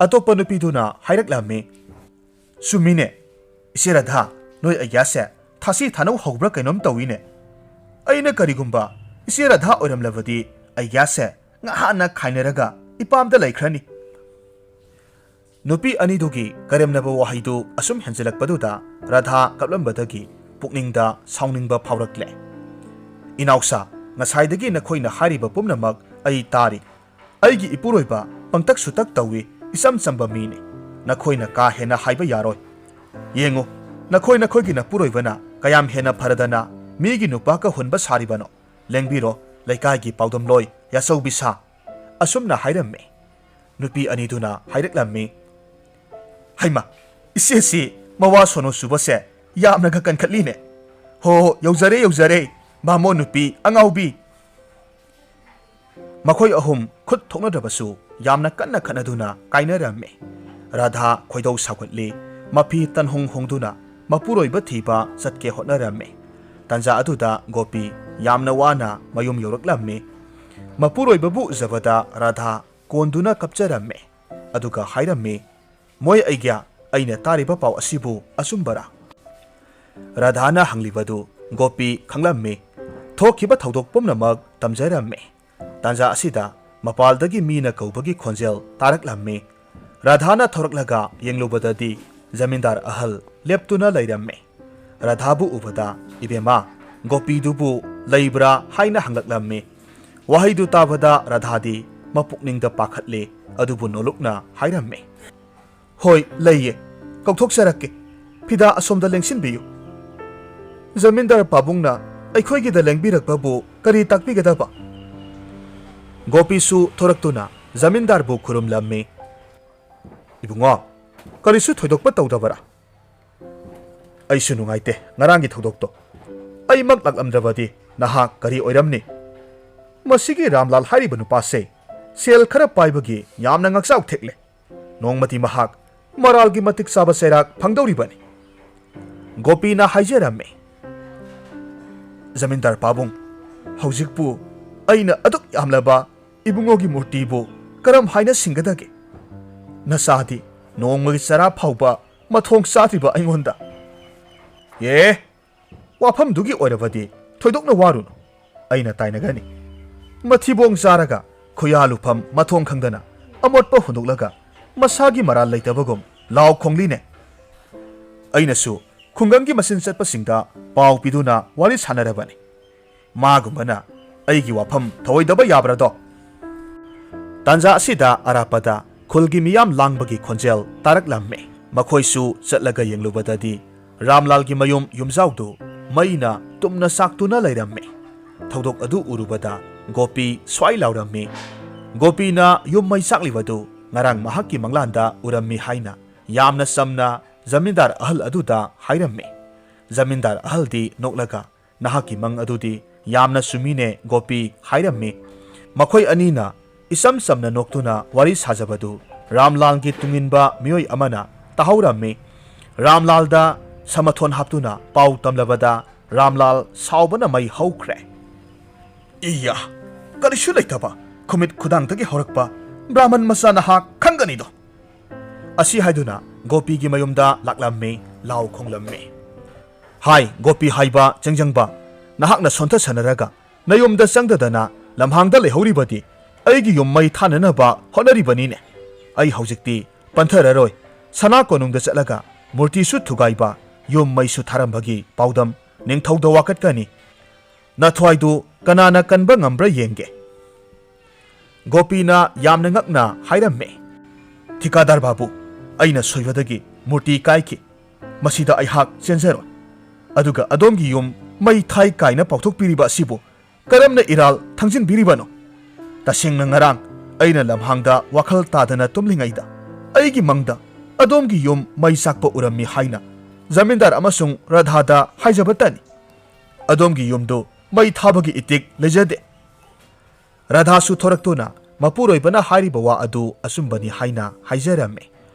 ꯑꯇꯣꯞꯄ ꯅꯨꯄꯤꯗꯨꯅ ꯍꯥꯏꯔꯛꯂꯝꯃꯤ, "ꯆꯨꯝꯃꯤꯅꯦ, ꯏꯆꯦ ꯔꯥꯙꯥ, ꯅꯣꯏ ꯑꯩꯒ꯭ꯌꯥꯁꯦ ꯊꯥꯁꯤ ꯊꯥꯅꯧ ꯍꯧꯕ꯭ꯔꯥ ꯀꯩꯅꯣꯝ ꯇꯧꯏꯅꯦ꯫ ꯑꯩꯅ ꯀꯔꯤꯒꯨꯝꯕ ꯏꯆꯦ ꯔꯥꯙꯥ ꯑꯣꯏꯔꯝꯂꯕꯗꯤ ꯑꯩꯒ꯭ꯌꯥꯁꯦ ꯉꯍꯥꯟꯅ ꯈꯥꯏꯅꯔꯒ ꯏꯄꯥꯝꯗ ꯂꯩꯈ꯭ꯔꯅꯤ"꯫ ꯅꯨꯄꯤ ꯑꯅꯤꯗꯨꯒꯤ ꯀꯔꯦꯝꯅꯕ ꯋꯥꯍꯩꯗꯨ ꯑꯁꯨꯝ ꯍꯦꯟꯖꯤꯜꯂꯛꯄꯗꯨꯗ ꯔꯥꯙꯥ ꯀꯞꯂꯝꯕꯗꯒꯤ ꯄꯨꯛꯅꯤꯡꯗ ꯁꯥꯎꯅꯤꯡꯕ ꯐꯥꯎꯔꯛꯂꯦ꯫ "ꯏꯅꯥꯎꯁꯥ, ꯉꯁꯥꯏꯗꯒꯤ ꯅꯈꯣꯏꯅ ꯍꯥꯏꯔꯤꯕ ꯄꯨꯝꯅꯃꯛ ꯑꯩ ꯇꯥꯔꯤ꯫ ꯑꯩꯒꯤ ꯏꯄꯨꯔꯣꯏꯕ ꯄꯪꯇꯛ ꯁꯨꯇꯛ ꯇꯧꯏ, ꯏꯆꯝ ꯆꯝꯕ ꯃꯤꯅꯤ꯫ ꯅꯈꯣꯏꯅ ꯀꯥ ꯍꯦꯟꯅ ꯍꯥꯏꯕ ꯌꯥꯔꯣꯏ꯫ ꯌꯦꯡꯉꯨ, ꯅꯈꯣꯏ ꯅꯈꯣꯏꯒꯤ ꯅꯄꯨꯔꯣꯏꯕꯅ ꯀꯌꯥꯝ ꯍꯦꯟꯅ ꯐꯔꯗꯅ ꯃꯤꯒꯤ ꯅꯨꯄꯥꯒ ꯍꯨꯟꯕ ꯁꯥꯔꯤꯕꯅꯣ? ꯂꯦꯡꯕꯤꯔꯣ, ꯂꯩꯀꯥꯏꯒꯤ ꯄꯥꯎꯗꯝꯂꯣꯏ ꯌꯥꯆꯧꯕꯤ ꯁꯥ"꯫ ꯑꯁꯨꯝꯅ ꯍꯥꯏꯔꯝꯃꯤ꯫ ꯅꯨꯄꯤ ꯑꯅꯤꯗꯨꯅ ꯍꯥꯏꯔꯛꯂꯝꯃꯤ, "ꯍꯩꯃ, ꯏꯆꯦꯁꯤ ꯃꯋꯥ ꯁꯣꯅꯣ ꯆꯨꯕꯁꯦ ꯌꯥꯝꯅꯒ ꯀꯟꯈꯠꯂꯤꯅꯦ꯫ ꯍꯣ, ꯌꯧꯖꯔꯦ, ꯌꯧꯖꯔꯦ, ꯕꯥꯃꯣꯟ ꯅꯨꯄꯤ ꯑꯉꯥꯎꯕꯤ"꯫ ꯃꯈꯣꯏ ꯑꯍꯨꯝ ꯈꯨꯠ ꯊꯣꯛꯅꯗ꯭ꯔꯕꯁꯨ ꯌꯥꯝꯅ ꯀꯟꯅ ꯈꯠꯅꯗꯨꯅ ꯀꯥꯏꯅꯔꯝꯃꯤ꯫ ꯔꯥꯙꯥ ꯈꯣꯏꯗꯧ ꯁꯥꯎꯒꯠꯂꯤ, ꯃꯐꯤ ꯇꯟꯍꯣꯡ ꯍꯣꯡꯗꯨꯅ ꯃꯄꯨꯔꯣꯏꯕ ꯊꯤꯕ ꯆꯠꯀꯦ ꯍꯣꯠꯅꯔꯝꯃꯤ꯫ ꯇꯥꯟꯖꯥ ꯑꯗꯨꯗ ꯒꯣꯄꯤ ꯌꯥꯝꯅ ꯋꯥꯅ ꯃꯌꯨꯝ ꯌꯧꯔꯛꯂꯝꯃꯤ꯫ ꯃꯄꯨꯔꯣꯏꯕꯕꯨ ꯎꯖꯕꯗ ꯔꯥꯙꯥ ꯀꯣꯟꯗꯨꯅ ꯀꯞꯆꯔꯝꯃꯤ꯫ ꯑꯗꯨꯒ ꯍꯥꯏꯔꯝꯃꯤ, "ꯃꯣꯏ ꯑꯩꯒ꯭ꯌꯥ, ꯑꯩꯅ ꯇꯥꯔꯤꯕ ꯄꯥꯎ ꯑꯁꯤꯕꯨ ꯑꯆꯨꯝꯕꯔꯥ?" ꯔꯥꯙꯥꯅ ꯍꯪꯂꯤꯕꯗꯨ ꯒꯣꯄꯤ ꯈꯪꯂꯝꯃꯤ꯫ ꯊꯣꯛꯈꯤꯕ ꯊꯧꯗꯣꯛ ꯄꯨꯝꯅꯃꯛ ꯇꯝꯖꯔꯝꯃꯤ꯫ ꯇꯥꯟꯖꯥ ꯑꯁꯤꯗ ꯃꯄꯥꯜꯗꯒꯤ ꯃꯤꯅ ꯀꯧꯕꯒꯤ ꯈꯣꯟꯖꯦꯜ ꯇꯥꯔꯛꯂꯝꯃꯤ꯫ ꯔꯥꯙꯥꯅ ꯊꯣꯔꯛꯂꯒ ꯌꯦꯡꯂꯨꯕꯗꯗꯤ ꯖꯃꯤꯟꯗꯥꯔ ꯑꯍꯜ ꯂꯦꯞꯇꯨꯅ ꯂꯩꯔꯝꯃꯤ꯫ ꯔꯥꯙꯥꯕꯨ ꯎꯕꯗ, "ꯏꯕꯦꯝꯃ, ꯒꯣꯄꯤꯗꯨꯕꯨ ꯂꯩꯕ꯭ꯔꯥ ꯍꯥꯏꯅ ꯍꯪꯂꯛꯂꯝꯃꯤ꯫ ꯋꯥꯍꯩꯗꯨ ꯇꯥꯕꯗ ꯔꯥꯙꯥꯗꯤ ꯃꯄꯨꯛꯅꯤꯡꯗ ꯄꯥꯈꯠꯂꯦ, ꯑꯗꯨꯕꯨ ꯅꯣꯂꯨꯛꯅ ꯍꯥꯏꯔꯝꯃꯤ, "ꯍꯣꯏ, ꯂꯩꯌꯦ꯫ ꯀꯧꯊꯣꯛꯆꯔꯛꯀꯦ꯫ ꯐꯤꯗꯥ ꯑꯁꯣꯝꯗ ꯂꯦꯡꯁꯤꯟꯕꯤꯌꯨ꯫ ꯖꯃꯤꯟꯗꯥꯔ ꯄꯥꯕꯨꯡꯅ ꯑꯩꯈꯣꯏꯒꯤꯗ ꯂꯦꯡꯕꯤꯔꯛꯄꯕꯨ ꯀꯔꯤ ꯇꯥꯛꯄꯤꯒꯗꯕ?" ꯒꯣꯄꯤꯁꯨ ꯊꯣꯔꯛꯇꯨꯅ ꯖꯃꯤꯟꯗꯥꯔꯕꯨ ꯈꯨꯔꯨꯝꯂꯝꯃꯤ꯫ "ꯏꯕꯨꯡꯉꯣ, ꯀꯔꯤꯁꯨ ꯊꯣꯏꯗꯣꯛꯄ ꯇꯧꯗꯕꯔꯥ?" "ꯑꯩꯁꯨ ꯅꯨꯡꯉꯥꯏꯇꯦ ꯉꯔꯥꯡꯒꯤ ꯊꯧꯗꯣꯛꯇꯣ꯫ ꯑꯩꯃꯛ ꯂꯥꯛꯂꯝꯗ꯭ꯔꯕꯗꯤ ꯅꯍꯥꯛ ꯀꯔꯤ ꯑꯣꯏꯔꯝꯅꯤ? ꯃꯁꯤꯒꯤ ꯔꯥꯝꯂꯥꯜ ꯍꯥꯏꯔꯤꯕ ꯅꯨꯄꯥꯁꯦ ꯁꯦꯜ ꯈꯔ ꯄꯥꯏꯕꯒꯤ ꯌꯥꯝꯅ ꯉꯥꯛꯆꯥꯎ ꯊꯦꯛꯂꯦ꯫ ꯅꯣꯡꯃꯗꯤ ꯃꯍꯥꯛ ꯃꯔꯥꯜꯒꯤ ꯃꯇꯤꯛ ꯆꯥꯕ ꯆꯩꯔꯥꯛ ꯐꯪꯗꯧꯔꯤꯕꯅꯤ꯫" ꯒꯣꯄꯤꯅ ꯍꯥꯏꯖꯔꯝꯃꯤ, "ꯖꯃꯤꯟꯗꯥꯔ ꯄꯥꯕꯨꯡ, ꯍꯧꯖꯤꯛꯄꯨ ꯑꯩꯅ ꯑꯗꯨꯛ ꯌꯥꯝꯂꯕ ꯏꯕꯨꯡꯉꯣꯒꯤ ꯃꯨꯔꯇꯤꯕꯨ ꯀꯔꯝ ꯍꯥꯏꯅ ꯁꯤꯡꯒꯗꯒꯦ? ꯅꯆꯥꯗꯤ ꯅꯣꯡꯃꯒꯤ ꯆꯔꯥ ꯐꯥꯎꯕ ꯃꯊꯣꯡ ꯆꯥꯗ꯭ꯔꯤꯕ ꯑꯩꯉꯣꯟꯗ꯫" "ꯑꯦ, ꯋꯥꯐꯝꯗꯨꯒꯤ ꯑꯣꯏꯔꯕꯗꯤ ꯊꯣꯏꯗꯣꯛꯅ ꯋꯥꯔꯨꯅꯨ꯫ ꯑꯩꯅ ꯇꯥꯏꯅꯒꯅꯤ꯫ ꯃꯊꯤꯕꯣꯡ ꯆꯥꯔꯒ ꯈꯨꯌꯥ ꯂꯨꯐꯝ ꯃꯊꯣꯡ ꯈꯪꯗꯅ ꯑꯃꯣꯠꯄ ꯍꯨꯟꯗꯣꯛꯂꯒ ꯃꯁꯥꯒꯤ ꯃꯔꯥꯜ ꯂꯩꯇꯕꯒꯨꯝ ꯂꯥꯎ ꯈꯣꯡꯂꯤꯅꯦ꯫ ꯑꯩꯅꯁꯨ ꯈꯨꯡꯒꯪꯒꯤ ꯃꯆꯤꯟ ꯆꯠꯄꯁꯤꯡꯗ ꯄꯥꯎ ꯄꯤꯗꯨꯅ ꯋꯥꯔꯤ ꯁꯥꯟꯅꯔꯕꯅꯤ꯫ ꯃꯥꯒꯨꯝꯕꯅ ꯑꯩꯒꯤ ꯋꯥꯐꯝ ꯊꯧꯑꯣꯏꯗꯕ ꯌꯥꯕ꯭ꯔꯥꯗꯣ?" ꯇꯥꯟꯖꯥ ꯑꯁꯤꯗ ꯑꯔꯥꯞꯄꯗ ꯈꯨꯜꯒꯤ ꯃꯤꯌꯥꯝ ꯂꯥꯡꯕꯒꯤ ꯈꯣꯟꯖꯦꯜ ꯇꯥꯔꯛꯂꯝꯃꯤ꯫ ꯃꯈꯣꯏꯁꯨ ꯆꯠꯂꯒ ꯌꯦꯡꯂꯨꯕꯗꯗꯤ ꯔꯥꯝꯂꯥꯜꯒꯤ ꯃꯌꯨꯝ ꯌꯨꯝꯖꯥꯎꯗꯨ ꯃꯩꯅ ꯇꯨꯝꯅ ꯆꯥꯛꯇꯨꯅ ꯂꯩꯔꯝꯃꯤ꯫ ꯊꯧꯗꯣꯛ ꯑꯗꯨ ꯎꯔꯨꯕꯗ ꯒꯣꯄꯤ ꯁ꯭ꯋꯥꯏ ꯂꯥꯎꯔꯝꯃꯤ꯫ ꯒꯣꯄꯤꯅ ꯌꯨꯝ ꯃꯩ ꯆꯥꯛꯂꯤꯕꯗꯨ ꯉꯔꯥꯡ ꯃꯍꯥꯛꯀꯤ ꯃꯪꯂꯥꯟꯗ ꯎꯔꯝꯃꯤ ꯍꯥꯏꯅ ꯌꯥꯝꯅ ꯆꯝꯅ ꯖꯃꯤꯟꯗꯥꯔ ꯑꯍꯜ ꯑꯗꯨꯗ ꯍꯥꯏꯔꯝꯃꯤ꯫ ꯖꯃꯤꯟꯗꯥꯔ ꯑꯍꯜꯗꯤ ꯅꯣꯛꯂꯒ, "ꯅꯍꯥꯛꯀꯤ ꯃꯪ ꯑꯗꯨꯗꯤ ꯌꯥꯝꯅ ꯆꯨꯝꯃꯤꯅꯦ ꯒꯣꯄꯤ," ꯍꯥꯏꯔꯝꯃꯤ꯫ ꯃꯈꯣꯏ ꯑꯅꯤꯅ ꯏꯆꯝ ꯆꯝꯅ ꯅꯣꯛꯇꯨꯅ ꯋꯥꯔꯤ ꯁꯥꯖꯕꯗꯨ ꯔꯥꯝꯂꯥꯜꯒꯤ ꯇꯨꯡꯏꯟꯕ ꯃꯤꯑꯣꯏ ꯑꯃꯅ ꯇꯥꯍꯧꯔꯝꯃꯤ꯫ ꯔꯥꯝꯂꯥꯜꯗ ꯁꯃꯊꯣꯟ ꯍꯥꯞꯇꯨꯅ ꯄꯥꯎ ꯇꯝꯂꯕꯗ ꯔꯥꯝꯂꯥꯜ ꯁꯥꯎꯕꯅ ꯃꯩ ꯍꯧꯈ꯭ꯔꯦ꯫ "ꯏꯌꯥ, ꯀꯔꯤꯁꯨ ꯂꯩꯇꯕ ꯈꯨꯃꯤꯠ ꯈꯨꯗꯥꯡꯗꯒꯤ ꯍꯧꯔꯛꯄ ꯕ꯭ꯔꯥꯍꯃꯟ ꯃꯆꯥ ꯅꯍꯥꯛ ꯈꯪꯒꯅꯤꯗꯣ!" ꯑꯁꯤ ꯍꯥꯏꯗꯨꯅ ꯒꯣꯄꯤꯒꯤ ꯃꯌꯨꯝꯗ ꯂꯥꯛꯂꯝꯃꯤ, ꯂꯥꯎ ꯈꯣꯡꯂꯝꯃꯤ꯫ "ꯍꯥꯏ, ꯒꯣꯄꯤ ꯍꯥꯏꯕ ꯆꯦꯡꯖꯪꯕ, ꯅꯍꯥꯛꯅ ꯁꯣꯟꯊ ꯁꯥꯟꯅꯔꯒ ꯅꯌꯨꯝꯗ ꯆꯪꯗꯗꯅ ꯂꯝꯍꯥꯡꯗ ꯂꯩꯍꯧꯔꯤꯕꯗꯤ ꯑꯩꯒꯤ ꯌꯨꯝ ꯃꯩ ꯊꯥꯅꯅꯕ ꯍꯣꯠꯅꯔꯤꯕꯅꯤꯅꯦ꯫ ꯑꯩ ꯍꯧꯖꯤꯛꯇꯤ ꯄꯟꯊꯔꯔꯣꯏ꯫ ꯁꯅꯥ ꯀꯣꯅꯨꯡꯗ ꯆꯠꯂꯒ ꯃꯨꯔꯇꯤꯁꯨ ꯊꯨꯒꯥꯏꯕ, ꯌꯨꯝ ꯃꯩꯁꯨ ꯊꯥꯔꯝꯕꯒꯤ ꯄꯥꯎꯗꯝ ꯅꯤꯡꯊꯧꯗ ꯋꯥꯀꯠꯀꯅꯤ꯫ ꯅꯊ꯭ꯋꯥꯏꯗꯨ ꯀꯅꯥꯅ ꯀꯟꯕ ꯉꯝꯕ꯭ꯔꯥ ꯌꯦꯡꯒꯦ꯫ ꯒꯣꯄꯤꯅ ꯌꯥꯝꯅ ꯉꯛꯅ ꯍꯥꯏꯔꯝꯃꯦ, "ꯊꯤꯀꯥꯗꯥꯔ ꯕꯥꯕꯨ, ꯑꯩꯅ ꯁꯣꯏꯕꯗꯒꯤ ꯃꯨꯔꯇꯤ ꯀꯥꯏꯈꯤ꯫ ꯃꯁꯤꯗ ꯑꯩꯍꯥꯛ ꯆꯦꯟꯖꯔꯣꯏ꯫ ꯑꯗꯨꯒ ꯑꯗꯣꯝꯒꯤ ꯌꯨꯝ ꯃꯩ ꯊꯥꯏ ꯀꯥꯏꯅ ꯄꯥꯎꯊꯣꯛꯄꯤꯔꯤꯕ ꯑꯁꯤꯕꯨ ꯀꯔꯝꯅ ꯏꯔꯥꯜ ꯊꯥꯡꯖꯤꯟꯕꯤꯔꯤꯕꯅꯣ? ꯇꯁꯦꯡꯅ ꯉꯔꯥꯡ ꯑꯩꯅ ꯂꯝꯍꯥꯡꯗ ꯋꯥꯈꯜ ꯇꯥꯗꯅ ꯇꯨꯝꯂꯤꯉꯩꯗ ꯑꯩꯒꯤ ꯃꯪꯗ ꯑꯗꯣꯝꯒꯤ ꯌꯨꯝ ꯃꯩ ꯆꯥꯛꯄ ꯎꯔꯝꯃꯤ ꯍꯥꯏꯅ ꯖꯃꯤꯟꯗꯥꯔ ꯑꯃꯁꯨꯡ ꯔꯥꯙꯥꯗ ꯍꯥꯏꯖꯕꯇꯅꯤ꯫ ꯑꯗꯣꯝꯒꯤ ꯌꯨꯝꯗꯨ ꯃꯩ ꯊꯥꯕꯒꯤ ꯏꯇꯤꯛ ꯂꯩꯖꯗꯦ꯫" ꯔꯥꯙꯥꯁꯨ ꯊꯣꯔꯛꯇꯨꯅ ꯃꯄꯨꯔꯣꯏꯕꯅ ꯍꯥꯏꯔꯤꯕ ꯋꯥ ꯑꯗꯨ ꯑꯆꯨꯝꯕꯅꯤ ꯍꯥꯏꯅ ꯍꯥꯏꯖꯔꯝꯃꯤ꯫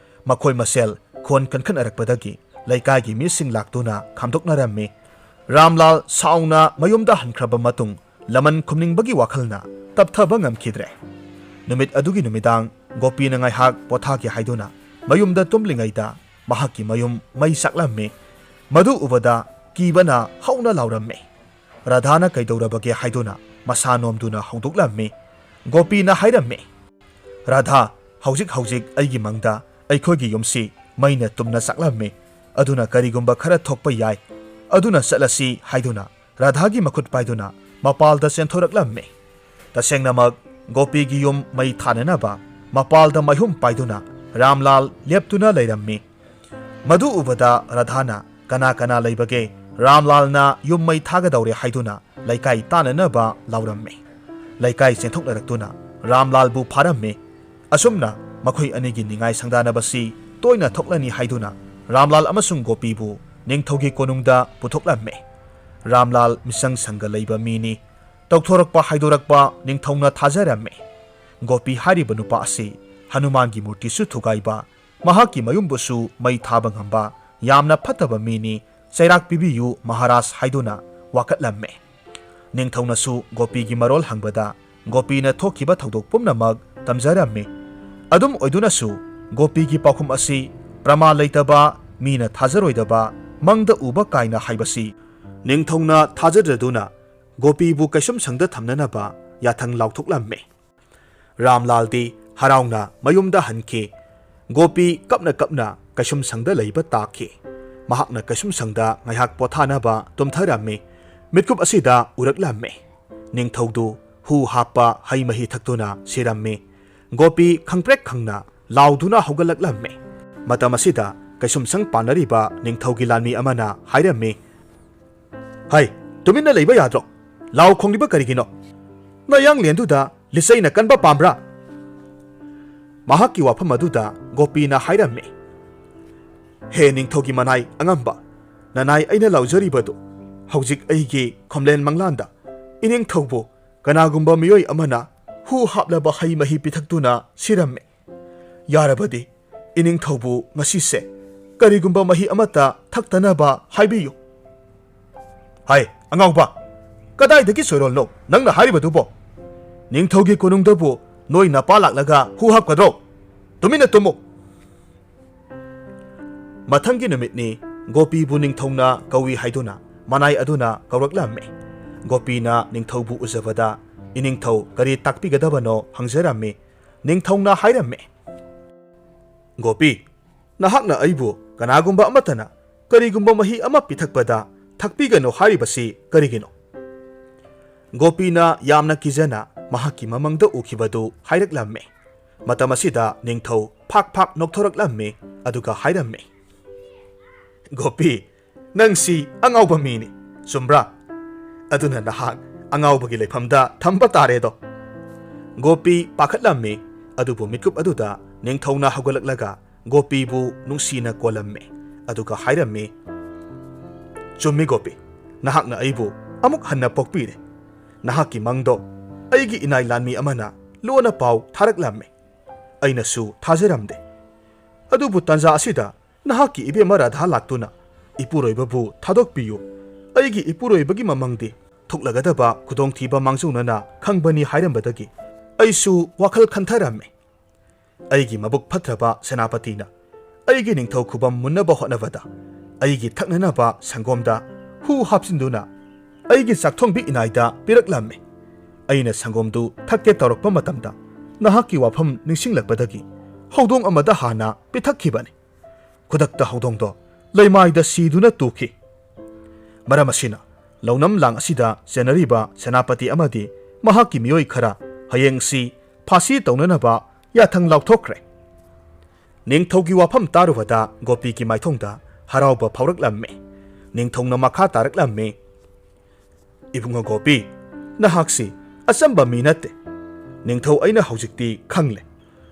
ꯃꯈꯣꯏ ꯃꯁꯦꯜ ꯈꯣꯟ ꯀꯟꯈꯠꯅꯔꯛꯄꯗꯒꯤ ꯂꯩꯀꯥꯏꯒꯤ ꯃꯤꯁꯤꯡ ꯂꯥꯛꯇꯨꯅ ꯈꯥꯝꯗꯣꯛꯅꯔꯝꯃꯤ꯫ ꯔꯥꯝꯂꯥꯜ ꯁꯥꯎꯅ ꯃꯌꯨꯝꯗ ꯍꯟꯈ꯭ꯔꯕ ꯃꯇꯨꯡ ꯂꯃꯟ ꯈꯨꯝꯅꯤꯡꯕꯒꯤ ꯋꯥꯈꯜꯅ ꯇꯞꯊꯕ ꯉꯝꯈꯤꯗ꯭ꯔꯦ꯫ ꯅꯨꯃꯤꯠ ꯑꯗꯨꯒꯤ ꯅꯨꯃꯤꯗꯥꯡ ꯒꯣꯄꯤꯅ ꯉꯥꯏꯍꯥꯛ ꯄꯣꯊꯥꯒꯦ ꯍꯥꯏꯗꯨꯅ ꯃꯌꯨꯝꯗ ꯇꯨꯝꯂꯤꯉꯩꯗ ꯃꯍꯥꯛꯀꯤ ꯃꯌꯨꯝ ꯃꯩ ꯆꯥꯛꯂꯝꯃꯤ꯫ ꯃꯗꯨ ꯎꯕꯗ ꯀꯤꯕꯅ ꯍꯧꯅ ꯂꯥꯎꯔꯝꯃꯤ꯫ ꯔꯥꯙꯥꯅ ꯀꯩꯗꯧꯔꯕꯒꯦ ꯍꯥꯏꯗꯨꯅ ꯃꯁꯥ ꯅꯣꯝꯗꯨꯅ ꯍꯧꯗꯣꯛꯂꯝꯃꯤ꯫ ꯒꯣꯄꯤꯅ ꯍꯥꯏꯔꯝꯃꯤ, "ꯔꯥꯙꯥ, ꯍꯧꯖꯤꯛ ꯍꯧꯖꯤꯛ ꯑꯩꯒꯤ ꯃꯪꯗ ꯑꯩꯈꯣꯏꯒꯤ ꯌꯨꯝꯁꯤ ꯃꯩꯅ ꯇꯨꯝꯅ ꯆꯥꯛꯂꯝꯃꯤ꯫ ꯑꯗꯨꯅ ꯀꯔꯤꯒꯨꯝꯕ ꯈꯔ ꯊꯣꯛꯄ ꯌꯥꯏ꯫ ꯑꯗꯨꯅ ꯆꯠꯂꯁꯤ" ꯍꯥꯏꯗꯨꯅ ꯔꯥꯙꯥꯒꯤ ꯃꯈꯨꯠ ꯄꯥꯏꯗꯨꯅ ꯃꯄꯥꯜꯗ ꯆꯦꯟꯊꯣꯔꯛꯂꯝꯃꯤ꯫ ꯇꯁꯦꯡꯅꯃꯛ ꯒꯣꯄꯤꯒꯤ ꯌꯨꯝ ꯃꯩ ꯊꯥꯅꯅꯕ ꯃꯄꯥꯜꯗ ꯃꯩꯍꯨꯝ ꯄꯥꯏꯗꯨꯅ ꯔꯥꯝꯂꯥꯜ ꯂꯦꯞꯇꯨꯅ ꯂꯩꯔꯝꯃꯤ꯫ ꯃꯗꯨ ꯎꯕꯗ ꯔꯥꯙꯥꯅ, "ꯀꯅꯥ ꯀꯅꯥ ꯂꯩꯕꯒꯦ? ꯔꯥꯝꯂꯥꯜꯅ ꯌꯨꯝ ꯃꯩ ꯊꯥꯒꯗꯧꯔꯦ" ꯍꯥꯏꯗꯨꯅ ꯂꯩꯀꯥꯏ ꯇꯥꯟꯅꯅꯕ ꯂꯥꯎꯔꯝꯃꯤ꯫ ꯂꯩꯀꯥꯏ ꯆꯦꯟꯊꯣꯛꯅꯔꯛꯇꯨꯅ ꯔꯥꯝꯂꯥꯜꯕꯨ ꯐꯥꯔꯝꯃꯤ꯫ ꯑꯁꯨꯝꯅ ꯃꯈꯣꯏ ꯑꯅꯤꯒꯤ ꯅꯤꯡꯉꯥꯏ ꯁꯪꯗꯥꯅꯕꯁꯤ ꯇꯣꯏꯅ ꯊꯣꯛꯂꯅꯤ ꯍꯥꯏꯗꯨꯅ ꯔꯥꯝꯂꯥꯜ ꯑꯃꯁꯨꯡ ꯒꯣꯄꯤꯕꯨ ꯅꯤꯡꯊꯧꯒꯤ ꯀꯣꯅꯨꯡꯗ ꯄꯨꯊꯣꯛꯂꯝꯃꯤ꯫ ꯔꯥꯝꯂꯥꯜ ꯃꯤꯆꯪ ꯁꯪꯒ ꯂꯩꯕ ꯃꯤꯅꯤ꯫ ꯇꯧꯊꯣꯔꯛꯄ ꯍꯥꯏꯗꯣꯔꯛꯄ ꯅꯤꯡꯊꯧꯅ ꯊꯥꯖꯔꯝꯃꯤ꯫ ꯒꯣꯄꯤ ꯍꯥꯏꯔꯤꯕ ꯅꯨꯄꯥ ꯑꯁꯤ ꯍꯅꯨꯃꯥꯟꯒꯤ ꯃꯨꯔꯇꯤꯁꯨ ꯊꯨꯒꯥꯏꯕ, ꯃꯍꯥꯛꯀꯤ ꯃꯌꯨꯝꯕꯨꯁꯨ ꯃꯩ ꯊꯥꯕ ꯉꯝꯕ ꯌꯥꯝꯅ ꯐꯠꯇꯕ ꯃꯤꯅꯤ꯫ ꯆꯩꯔꯥꯛ ꯄꯤꯕꯤꯌꯨ ꯃꯍꯥꯔꯥꯖ ꯍꯥꯏꯗꯨꯅ ꯋꯥꯀꯠꯂꯝꯃꯤ꯫ ꯅꯤꯡꯊꯧꯅꯁꯨ ꯒꯣꯄꯤꯒꯤ ꯃꯔꯣꯜ ꯍꯪꯕꯗ ꯒꯣꯄꯤꯅ ꯊꯣꯛꯈꯤꯕ ꯊꯧꯗꯣꯛ ꯄꯨꯝꯅꯃꯛ ꯇꯝꯖꯔꯝꯃꯤ꯫ ꯑꯗꯨꯝ ꯑꯣꯏꯗꯨꯅꯁꯨ ꯒꯣꯄꯤꯒꯤ ꯄꯥꯎꯈꯨꯝ ꯑꯁꯤ ꯄ꯭ꯔꯃꯥꯟ ꯂꯩꯇꯕ, ꯃꯤꯅ ꯊꯥꯖꯔꯣꯏꯗꯕ, ꯃꯪꯗ ꯎꯕ ꯀꯥꯏꯅ ꯍꯥꯏꯕꯁꯤ ꯅꯤꯡꯊꯧꯅ ꯊꯥꯖꯗ꯭ꯔꯗꯨꯅ ꯒꯣꯄꯤꯕꯨ ꯀꯩꯁꯨꯝꯁꯪꯗ ꯊꯝꯅꯅꯕ ꯌꯥꯊꯪ ꯂꯥꯎꯊꯣꯛꯂꯝꯃꯤ꯫ ꯔꯥꯝꯂꯥꯜꯗꯤ ꯍꯔꯥꯎꯅ ꯃꯌꯨꯝꯗ ꯍꯟꯈꯤ꯫ ꯒꯣꯄꯤ ꯀꯞꯅ ꯀꯞꯅ ꯀꯩꯁꯨꯝꯁꯪꯗ ꯂꯩꯕ ꯇꯥꯈꯤ꯫ ꯃꯍꯥꯛꯅ ꯀꯩꯁꯨꯝꯁꯪꯗ ꯉꯥꯏꯍꯥꯛ ꯄꯣꯊꯥꯅꯕ ꯇꯨꯝꯊꯔꯝꯃꯤ꯫ ꯃꯤꯠꯀꯨꯞ ꯑꯁꯤꯗ ꯎꯔꯛꯂꯝꯃꯤ꯫ ꯅꯤꯡꯊꯧꯗꯨ ꯍꯨ ꯍꯥꯞꯄ ꯍꯩ ꯃꯍꯤ ꯊꯛꯇꯨꯅ ꯁꯤꯔꯝꯃꯤ꯫ ꯒꯣꯄꯤ ꯈꯪꯄ꯭ꯔꯦꯛ ꯈꯪꯅ ꯂꯥꯎꯗꯨꯅ ꯍꯧꯒꯠꯂꯛꯂꯝꯃꯤ꯫ ꯃꯇꯝ ꯑꯁꯤꯗ ꯀꯩꯁꯨꯝꯁꯪ ꯄꯥꯟꯅꯔꯤꯕ ꯅꯤꯡꯊꯧꯒꯤ ꯂꯥꯟꯃꯤ ꯑꯃꯅ ꯍꯥꯏꯔꯝꯃꯤ, "ꯍꯩ, ꯇꯨꯃꯤꯟꯅ ꯂꯩꯕ ꯌꯥꯗ꯭ꯔꯣ? ꯂꯥꯎ ꯈꯣꯡꯂꯤꯕ ꯀꯔꯤꯒꯤꯅꯣ? ꯅꯌꯥꯡꯂꯦꯟꯗꯨꯗ ꯂꯤꯆꯩꯅ ꯀꯟꯕ ꯄꯥꯝꯕ꯭ꯔꯥ?" ꯃꯍꯥꯛꯀꯤ ꯋꯥꯐꯝ ꯑꯗꯨꯗ ꯒꯣꯄꯤꯅ ꯍꯥꯏꯔꯝꯃꯤ, "ꯍꯦ ꯅꯤꯡꯊꯧꯒꯤ ꯃꯅꯥꯏ ꯑꯉꯝꯕ, ꯅꯅꯥꯏ ꯑꯩꯅ ꯂꯥꯎꯖꯔꯤꯕꯗꯨ ꯍꯧꯖꯤꯛ ꯑꯩꯒꯤ ꯈꯣꯝꯂꯦꯟ ꯃꯪꯂꯥꯟꯗ ꯏꯅꯤꯡꯊꯧꯕꯨ ꯀꯅꯥꯒꯨꯝꯕ ꯃꯤꯑꯣꯏ ꯑꯃꯅ ꯍꯨ ꯍꯥꯞꯂꯕ ꯍꯩ ꯃꯍꯤ ꯄꯤꯊꯛꯇꯨꯅ ꯁꯤꯔꯝꯃꯤ꯫ ꯌꯥꯔꯕꯗꯤ ꯏꯅꯤꯡꯊꯧꯕꯨ ꯉꯁꯤꯁꯦ ꯀꯔꯤꯒꯨꯝꯕ ꯃꯍꯤ ꯑꯃꯠꯇ ꯊꯛꯇꯅꯕ ꯍꯥꯏꯕꯤꯌꯨ꯫" "ꯍꯥꯏ, ꯑꯉꯥꯎꯕ, ꯀꯗꯥꯏꯗꯒꯤ ꯁꯣꯏꯔꯣꯜꯅꯣ ꯅꯪꯅ ꯍꯥꯏꯔꯤꯕꯗꯨꯕꯣ? ꯅꯤꯡꯊꯧꯒꯤ ꯀꯣꯅꯨꯡꯗꯕꯨ ꯅꯣꯏ ꯅꯄꯥ ꯂꯥꯛꯂꯒ ꯍꯨ ꯍꯥꯞꯀꯗ꯭ꯔꯣ? ꯇꯨꯃꯤꯟꯅ ꯇꯨꯝꯃꯨ!" ꯃꯊꯪꯒꯤ ꯅꯨꯃꯤꯠꯅꯤ꯫ ꯒꯣꯄꯤꯕꯨ ꯅꯤꯡꯊꯧꯅ ꯀꯧꯏ ꯍꯥꯏꯗꯨꯅ ꯃꯅꯥꯏ ꯑꯗꯨꯅ ꯀꯧꯔꯛꯂꯝꯃꯤ꯫ ꯒꯣꯄꯤꯅ ꯅꯤꯡꯊꯧꯕꯨ ꯎꯖꯕꯗ ꯏꯅꯤꯡꯊꯧ ꯀꯔꯤ ꯇꯥꯛꯄꯤꯒꯗꯕꯅꯣ ꯍꯪꯖꯔꯝꯃꯤ꯫ ꯅꯤꯡꯊꯧꯅ ꯍꯥꯏꯔꯝꯃꯤ, "ꯒꯣꯄꯤ, ꯅꯍꯥꯛꯅ ꯑꯩꯕꯨ ꯀꯅꯥꯒꯨꯝꯕ ꯑꯃꯠꯇꯅ ꯀꯔꯤꯒꯨꯝꯕ ꯃꯍꯤ ꯑꯃ ꯄꯤꯊꯛꯄꯗ ꯊꯛꯄꯤꯒꯅꯨ ꯍꯥꯏꯔꯤꯕꯁꯤ ꯀꯔꯤꯒꯤꯅꯣ?" ꯒꯣꯄꯤꯅ ꯌꯥꯝꯅ ꯀꯤꯖꯅ ꯃꯍꯥꯛꯀꯤ ꯃꯃꯪꯗ ꯎꯈꯤꯕꯗꯨ ꯍꯥꯏꯔꯛꯂꯝꯃꯤ꯫ ꯃꯇꯝ ꯑꯁꯤꯗ ꯅꯤꯡꯊꯧ ꯐꯥꯛ ꯐꯥꯛ ꯅꯣꯛꯊꯣꯔꯛꯂꯝꯃꯤ, ꯑꯗꯨꯒ ꯍꯥꯏꯔꯝꯃꯤ, "ꯒꯣꯄꯤ, ꯅꯪꯁꯤ ꯑꯉꯥꯎꯕ ꯃꯤꯅꯤ, ꯆꯨꯝꯕ꯭ꯔꯥ? ꯑꯗꯨꯅ ꯅꯍꯥꯛ ꯑꯉꯥꯎꯕꯒꯤ ꯂꯩꯐꯝꯗ ꯊꯝꯕ ꯇꯥꯔꯦꯗꯣ꯫" ꯒꯣꯄꯤ ꯄꯥꯈꯠꯂꯝꯃꯤ, ꯑꯗꯨꯕꯨ ꯃꯤꯠꯀꯨꯞ ꯑꯗꯨꯗ ꯅꯤꯡꯊꯧꯅ ꯍꯧꯒꯠꯂꯛꯂꯒ ꯒꯣꯄꯤꯕꯨ ꯅꯨꯡꯁꯤꯅ ꯀꯣꯜꯂꯝꯃꯤ, ꯑꯗꯨꯒ ꯍꯥꯏꯔꯝꯃꯤ, "ꯆꯨꯝꯃꯤ ꯒꯣꯄꯤ, ꯅꯍꯥꯛꯅ ꯑꯩꯕꯨ ꯑꯃꯨꯛ ꯍꯟꯅ ꯄꯣꯛꯄꯤꯔꯦ꯫ ꯅꯍꯥꯛꯀꯤ ꯃꯪꯗꯣ ꯑꯩꯒꯤ ꯏꯅꯥꯏ ꯂꯥꯟꯃꯤ ꯑꯃꯅ ꯂꯣꯟꯅ ꯄꯥꯎ ꯊꯥꯔꯛꯂꯝꯃꯤ꯫ ꯑꯩꯅꯁꯨ ꯊꯥꯖꯔꯝꯗꯦ꯫ ꯑꯗꯨꯕꯨ ꯇꯥꯟꯖꯥ ꯑꯁꯤꯗ ꯅꯍꯥꯛꯀꯤ ꯏꯕꯦꯝꯃ ꯔꯥꯙꯥ ꯂꯥꯛꯇꯨꯅ ꯏꯄꯨꯔꯣꯏꯕꯕꯨ ꯊꯥꯗꯣꯛꯄꯤꯌꯨ, ꯑꯩꯒꯤ ꯏꯄꯨꯔꯣꯏꯕꯒꯤ ꯃꯃꯪꯗꯤ ꯊꯣꯛꯂꯒꯗꯕ ꯈꯨꯗꯣꯡꯊꯤꯕ ꯃꯥꯡꯖꯧꯅꯅ ꯈꯪꯕꯅꯤ ꯍꯥꯏꯔꯝꯕꯗꯒꯤ ꯑꯩꯁꯨ ꯋꯥꯈꯜ ꯈꯟꯊꯔꯝꯃꯤ꯫ ꯑꯩꯒꯤ ꯃꯕꯨꯛ ꯐꯠꯇ꯭ꯔꯕ ꯁꯦꯅꯥꯄꯇꯤꯅ ꯑꯩꯒꯤ ꯅꯤꯡꯊꯧ ꯈꯨꯕꯝ ꯃꯨꯟꯅꯕ ꯍꯣꯠꯅꯕꯗ ꯑꯩꯒꯤ ꯊꯛꯅꯅꯕ ꯁꯪꯒꯣꯝꯗ ꯍꯨ ꯍꯥꯞꯆꯤꯟꯗꯨꯅ ꯑꯩꯒꯤ ꯆꯥꯛꯊꯣꯡꯕꯤ ꯏꯅꯥꯏꯗ ꯄꯤꯔꯛꯂꯝꯃꯤ꯫ ꯑꯩꯅ ꯁꯪꯒꯣꯝꯗꯨ ꯊꯛꯀꯦ ꯇꯧꯔꯛꯄ ꯃꯇꯝꯗ ꯅꯍꯥꯛꯀꯤ ꯋꯥꯐꯝ ꯅꯤꯡꯁꯤꯡꯂꯛꯄꯗꯒꯤ ꯍꯧꯗꯣꯡ ꯑꯃꯗ ꯍꯥꯟꯅ ꯄꯤꯊꯛꯈꯤꯕꯅꯤ꯫ ꯈꯨꯗꯛꯇ ꯍꯧꯗꯣꯡꯗꯣ ꯂꯩꯃꯥꯏꯗ ꯁꯤꯗꯨꯅ ꯇꯨꯈꯤ꯫ ꯃꯔꯝ ꯑꯁꯤꯅ, ꯂꯧꯅꯝ ꯂꯥꯡ ꯑꯁꯤꯗ ꯆꯦꯟꯅꯔꯤꯕ ꯁꯦꯅꯥꯄꯇꯤ ꯑꯃꯗꯤ ꯃꯍꯥꯛꯀꯤ ꯃꯤꯑꯣꯏ ꯈꯔ ꯍꯌꯦꯡꯁꯤ ꯐꯥꯁꯤ ꯇꯧꯅꯅꯕ ꯌꯥꯊꯪ ꯂꯥꯎꯊꯣꯛꯈ꯭ꯔꯦ꯫ ꯅꯤꯡꯊꯧꯒꯤ ꯋꯥꯐꯝ ꯇꯥꯔꯨꯕꯗ ꯒꯣꯄꯤꯒꯤ ꯃꯥꯏꯊꯣꯡꯗ ꯍꯔꯥꯎꯕ ꯐꯥꯎꯔꯛꯂꯝꯃꯤ꯫ ꯅꯤꯡꯊꯧꯅ ꯃꯈꯥ ꯇꯥꯔꯛꯂꯝꯃꯤ, "ꯏꯕꯨꯡꯉꯣ ꯒꯣꯄꯤ, ꯅꯍꯥꯛꯁꯤ ꯑꯆꯝꯕ ꯃꯤ ꯅꯠꯇꯦ꯫ ꯅꯤꯡꯊꯧ, ꯑꯩꯅ ꯍꯧꯖꯤꯛꯇꯤ ꯈꯪꯂꯦ꯫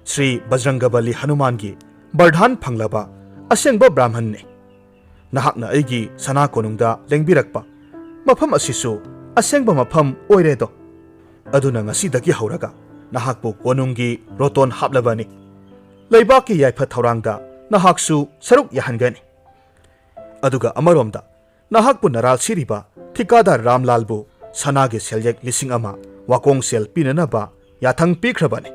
ꯁ꯭ꯔꯤ ꯕꯖꯔꯪꯒꯕꯂꯤ ꯍꯅꯨꯃꯥꯟꯒꯤ ꯕꯔꯙꯥꯟ ꯐꯪꯂꯕ ꯑꯁꯦꯡꯕ ꯕ꯭ꯔꯥꯍꯃꯟꯅꯤ꯫ ꯅꯍꯥꯛꯅ ꯑꯩꯒꯤ ꯁꯅꯥ ꯀꯣꯅꯨꯡꯗ ꯂꯦꯡꯕꯤꯔꯛꯄ ꯃꯐꯝ ꯑꯁꯤꯁꯨ ꯑꯁꯦꯡꯕ ꯃꯐꯝ ꯑꯣꯏꯔꯦꯗꯣ꯫ ꯑꯗꯨꯅ ꯉꯁꯤꯗꯒꯤ ꯍꯧꯔꯒ ꯅꯍꯥꯛꯄꯨ ꯀꯣꯅꯨꯡꯒꯤ ꯔꯣꯇꯣꯟ ꯍꯥꯞꯂꯕꯅꯤ꯫ ꯂꯩꯕꯥꯛꯀꯤ ꯌꯥꯏꯐ ꯊꯧꯔꯥꯡꯗ ꯅꯍꯥꯛꯁꯨ ꯁꯔꯨꯛ ꯌꯥꯍꯟꯒꯅꯤ꯫ ꯑꯗꯨꯒ ꯑꯃꯔꯣꯝꯗ ꯅꯍꯥꯛꯄꯨ ꯅꯔꯥꯜ ꯁꯤꯔꯤꯕ ꯊꯤꯀꯥꯗꯥꯔ ꯔꯥꯝꯂꯥꯜꯕꯨ ꯁꯅꯥꯒꯤ ꯁꯦꯜꯌꯦꯛ ꯂꯤꯁꯤꯡ ꯑꯃ ꯋꯥꯀꯣꯡ ꯁꯦꯜ ꯄꯤꯅꯅꯕ ꯌꯥꯊꯪ ꯄꯤꯈ꯭ꯔꯕꯅꯤ꯫"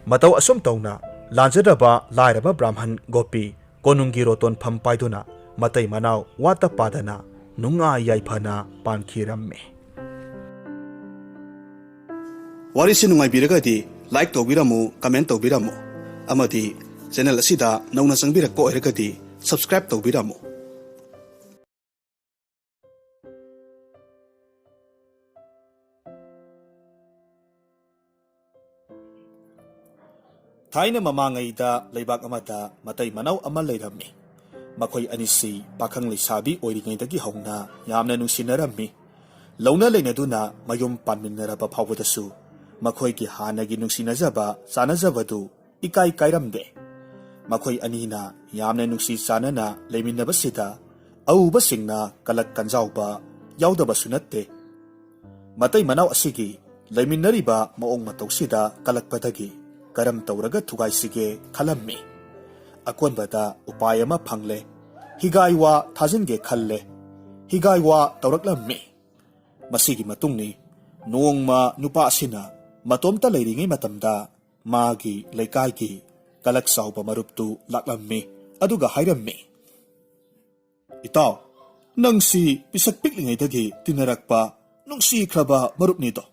ꯃꯇꯧ ꯑꯁꯨꯝ ꯇꯧꯅ ꯂꯥꯟꯖꯗ꯭ꯔꯕ ꯂꯥꯏꯔꯕ ꯕ꯭ꯔꯥꯍꯃꯟ ꯒꯣꯄꯤ ꯀꯣꯅꯨꯡꯒꯤ ꯔꯣꯇꯣꯟꯐꯝ ꯄꯥꯏꯗꯨꯅ ꯃꯇꯩ ꯃꯅꯥꯎ ꯋꯥꯠꯇ ꯄꯥꯗꯅ ꯅꯨꯡꯉꯥꯏ ꯌꯥꯏꯐꯅ ꯄꯥꯟꯈꯤꯔꯝꯃꯤ꯫ ꯋꯥꯔꯤꯁꯤ ꯅꯨꯡꯉꯥꯏꯕꯤꯔꯒꯗꯤ like ꯇꯧꯕꯤꯔꯝꯃꯨ, comment ꯇꯧꯕꯤꯔꯝꯃꯨ, ꯑꯃꯗꯤ channel ꯑꯁꯤꯗ ꯅꯧꯅ ꯆꯪꯕꯤꯔꯛꯄ ꯑꯣꯏꯔꯒꯗꯤ subscribe ꯇꯧꯕꯤꯔꯝꯃꯨ꯫ ꯊꯥꯏꯅ ꯃꯃꯥꯡꯉꯩꯗ ꯂꯩꯕꯥꯛ ꯑꯃꯗ ꯃꯇꯩ ꯃꯅꯥꯎ ꯑꯃ ꯂꯩꯔꯝꯃꯤ꯫ ꯃꯈꯣꯏ ꯑꯅꯤꯁꯤ ꯄꯥꯈꯪ ꯂꯩꯁꯥꯕꯤ ꯑꯣꯏꯔꯤꯉꯩꯗꯒꯤ ꯍꯧꯅ ꯌꯥꯝꯅ ꯅꯨꯡꯁꯤꯅꯔꯝꯃꯤ꯫ ꯂꯧꯅ ꯂꯩꯅꯗꯨꯅ ꯃꯌꯨꯝ ꯄꯥꯟꯃꯤꯟꯅꯔꯕ ꯐꯥꯎꯕꯗꯁꯨ ꯃꯈꯣꯏꯒꯤ ꯍꯥꯟꯅꯒꯤ ꯅꯨꯡꯁꯤꯅꯖꯕ, ꯆꯥꯟꯅꯖꯕꯗꯨ ꯏꯀꯥꯏ ꯀꯥꯏꯔꯝꯗꯦ꯫ ꯃꯈꯣꯏ ꯑꯅꯤꯅ ꯌꯥꯝꯅ ꯅꯨꯡꯁꯤ ꯆꯥꯟꯅꯅ ꯂꯩꯃꯤꯟꯅꯕꯁꯤꯗ ꯑꯎꯕꯁꯤꯡꯅ ꯀꯂꯛ ꯀꯟꯖꯥꯎꯕ ꯌꯥꯎꯗꯕꯁꯨ ꯅꯠꯇꯦ꯫ ꯃꯇꯩ ꯃꯅꯥꯎ ꯑꯁꯤꯒꯤ ꯂꯩꯃꯤꯟꯅꯔꯤꯕ ꯃꯑꯣꯡ ꯃꯇꯧꯁꯤꯗ ꯀꯂꯛꯄꯗꯒꯤ ꯀꯔꯝ ꯇꯧꯔꯒ ꯊꯨꯒꯥꯏꯁꯤꯒꯦ ꯈꯜꯂꯝꯃꯤ꯫ ꯑꯀꯣꯟꯕꯗ ꯎꯄꯥꯏ ꯑꯃ ꯐꯪꯂꯦ꯫ ꯍꯤꯒꯥꯏ ꯋꯥ ꯊꯥꯖꯤꯟꯒꯦ ꯈꯜꯂꯦ꯫ ꯍꯤꯒꯥꯏ ꯋꯥ ꯇꯧꯔꯛꯂꯝꯃꯤ꯫ ꯃꯁꯤꯒꯤ ꯃꯇꯨꯡꯅꯤ ꯅꯣꯡꯃ ꯅꯨꯄꯥ ꯑꯁꯤꯅ ꯃꯇꯣꯝꯇ ꯂꯩꯔꯤꯉꯩ ꯃꯇꯝꯗ ꯃꯥꯒꯤ ꯂꯩꯀꯥꯏꯒꯤ ꯀꯂꯛ ꯆꯥꯎꯕ ꯃꯔꯨꯞꯇꯨ ꯂꯥꯛꯂꯝꯃꯤ꯫ ꯑꯗꯨꯒ ꯍꯥꯏꯔꯝꯃꯤ, "ꯏꯇꯥꯎ, ꯅꯪꯁꯤ ꯄꯤꯁꯛ ꯄꯤꯛꯂꯤꯉꯩꯗꯒꯤ ꯇꯤꯟꯅꯔꯛꯄ ꯅꯨꯡꯁꯤꯈ꯭ꯔꯕ ꯃꯔꯨꯞꯅꯤꯗꯣ꯫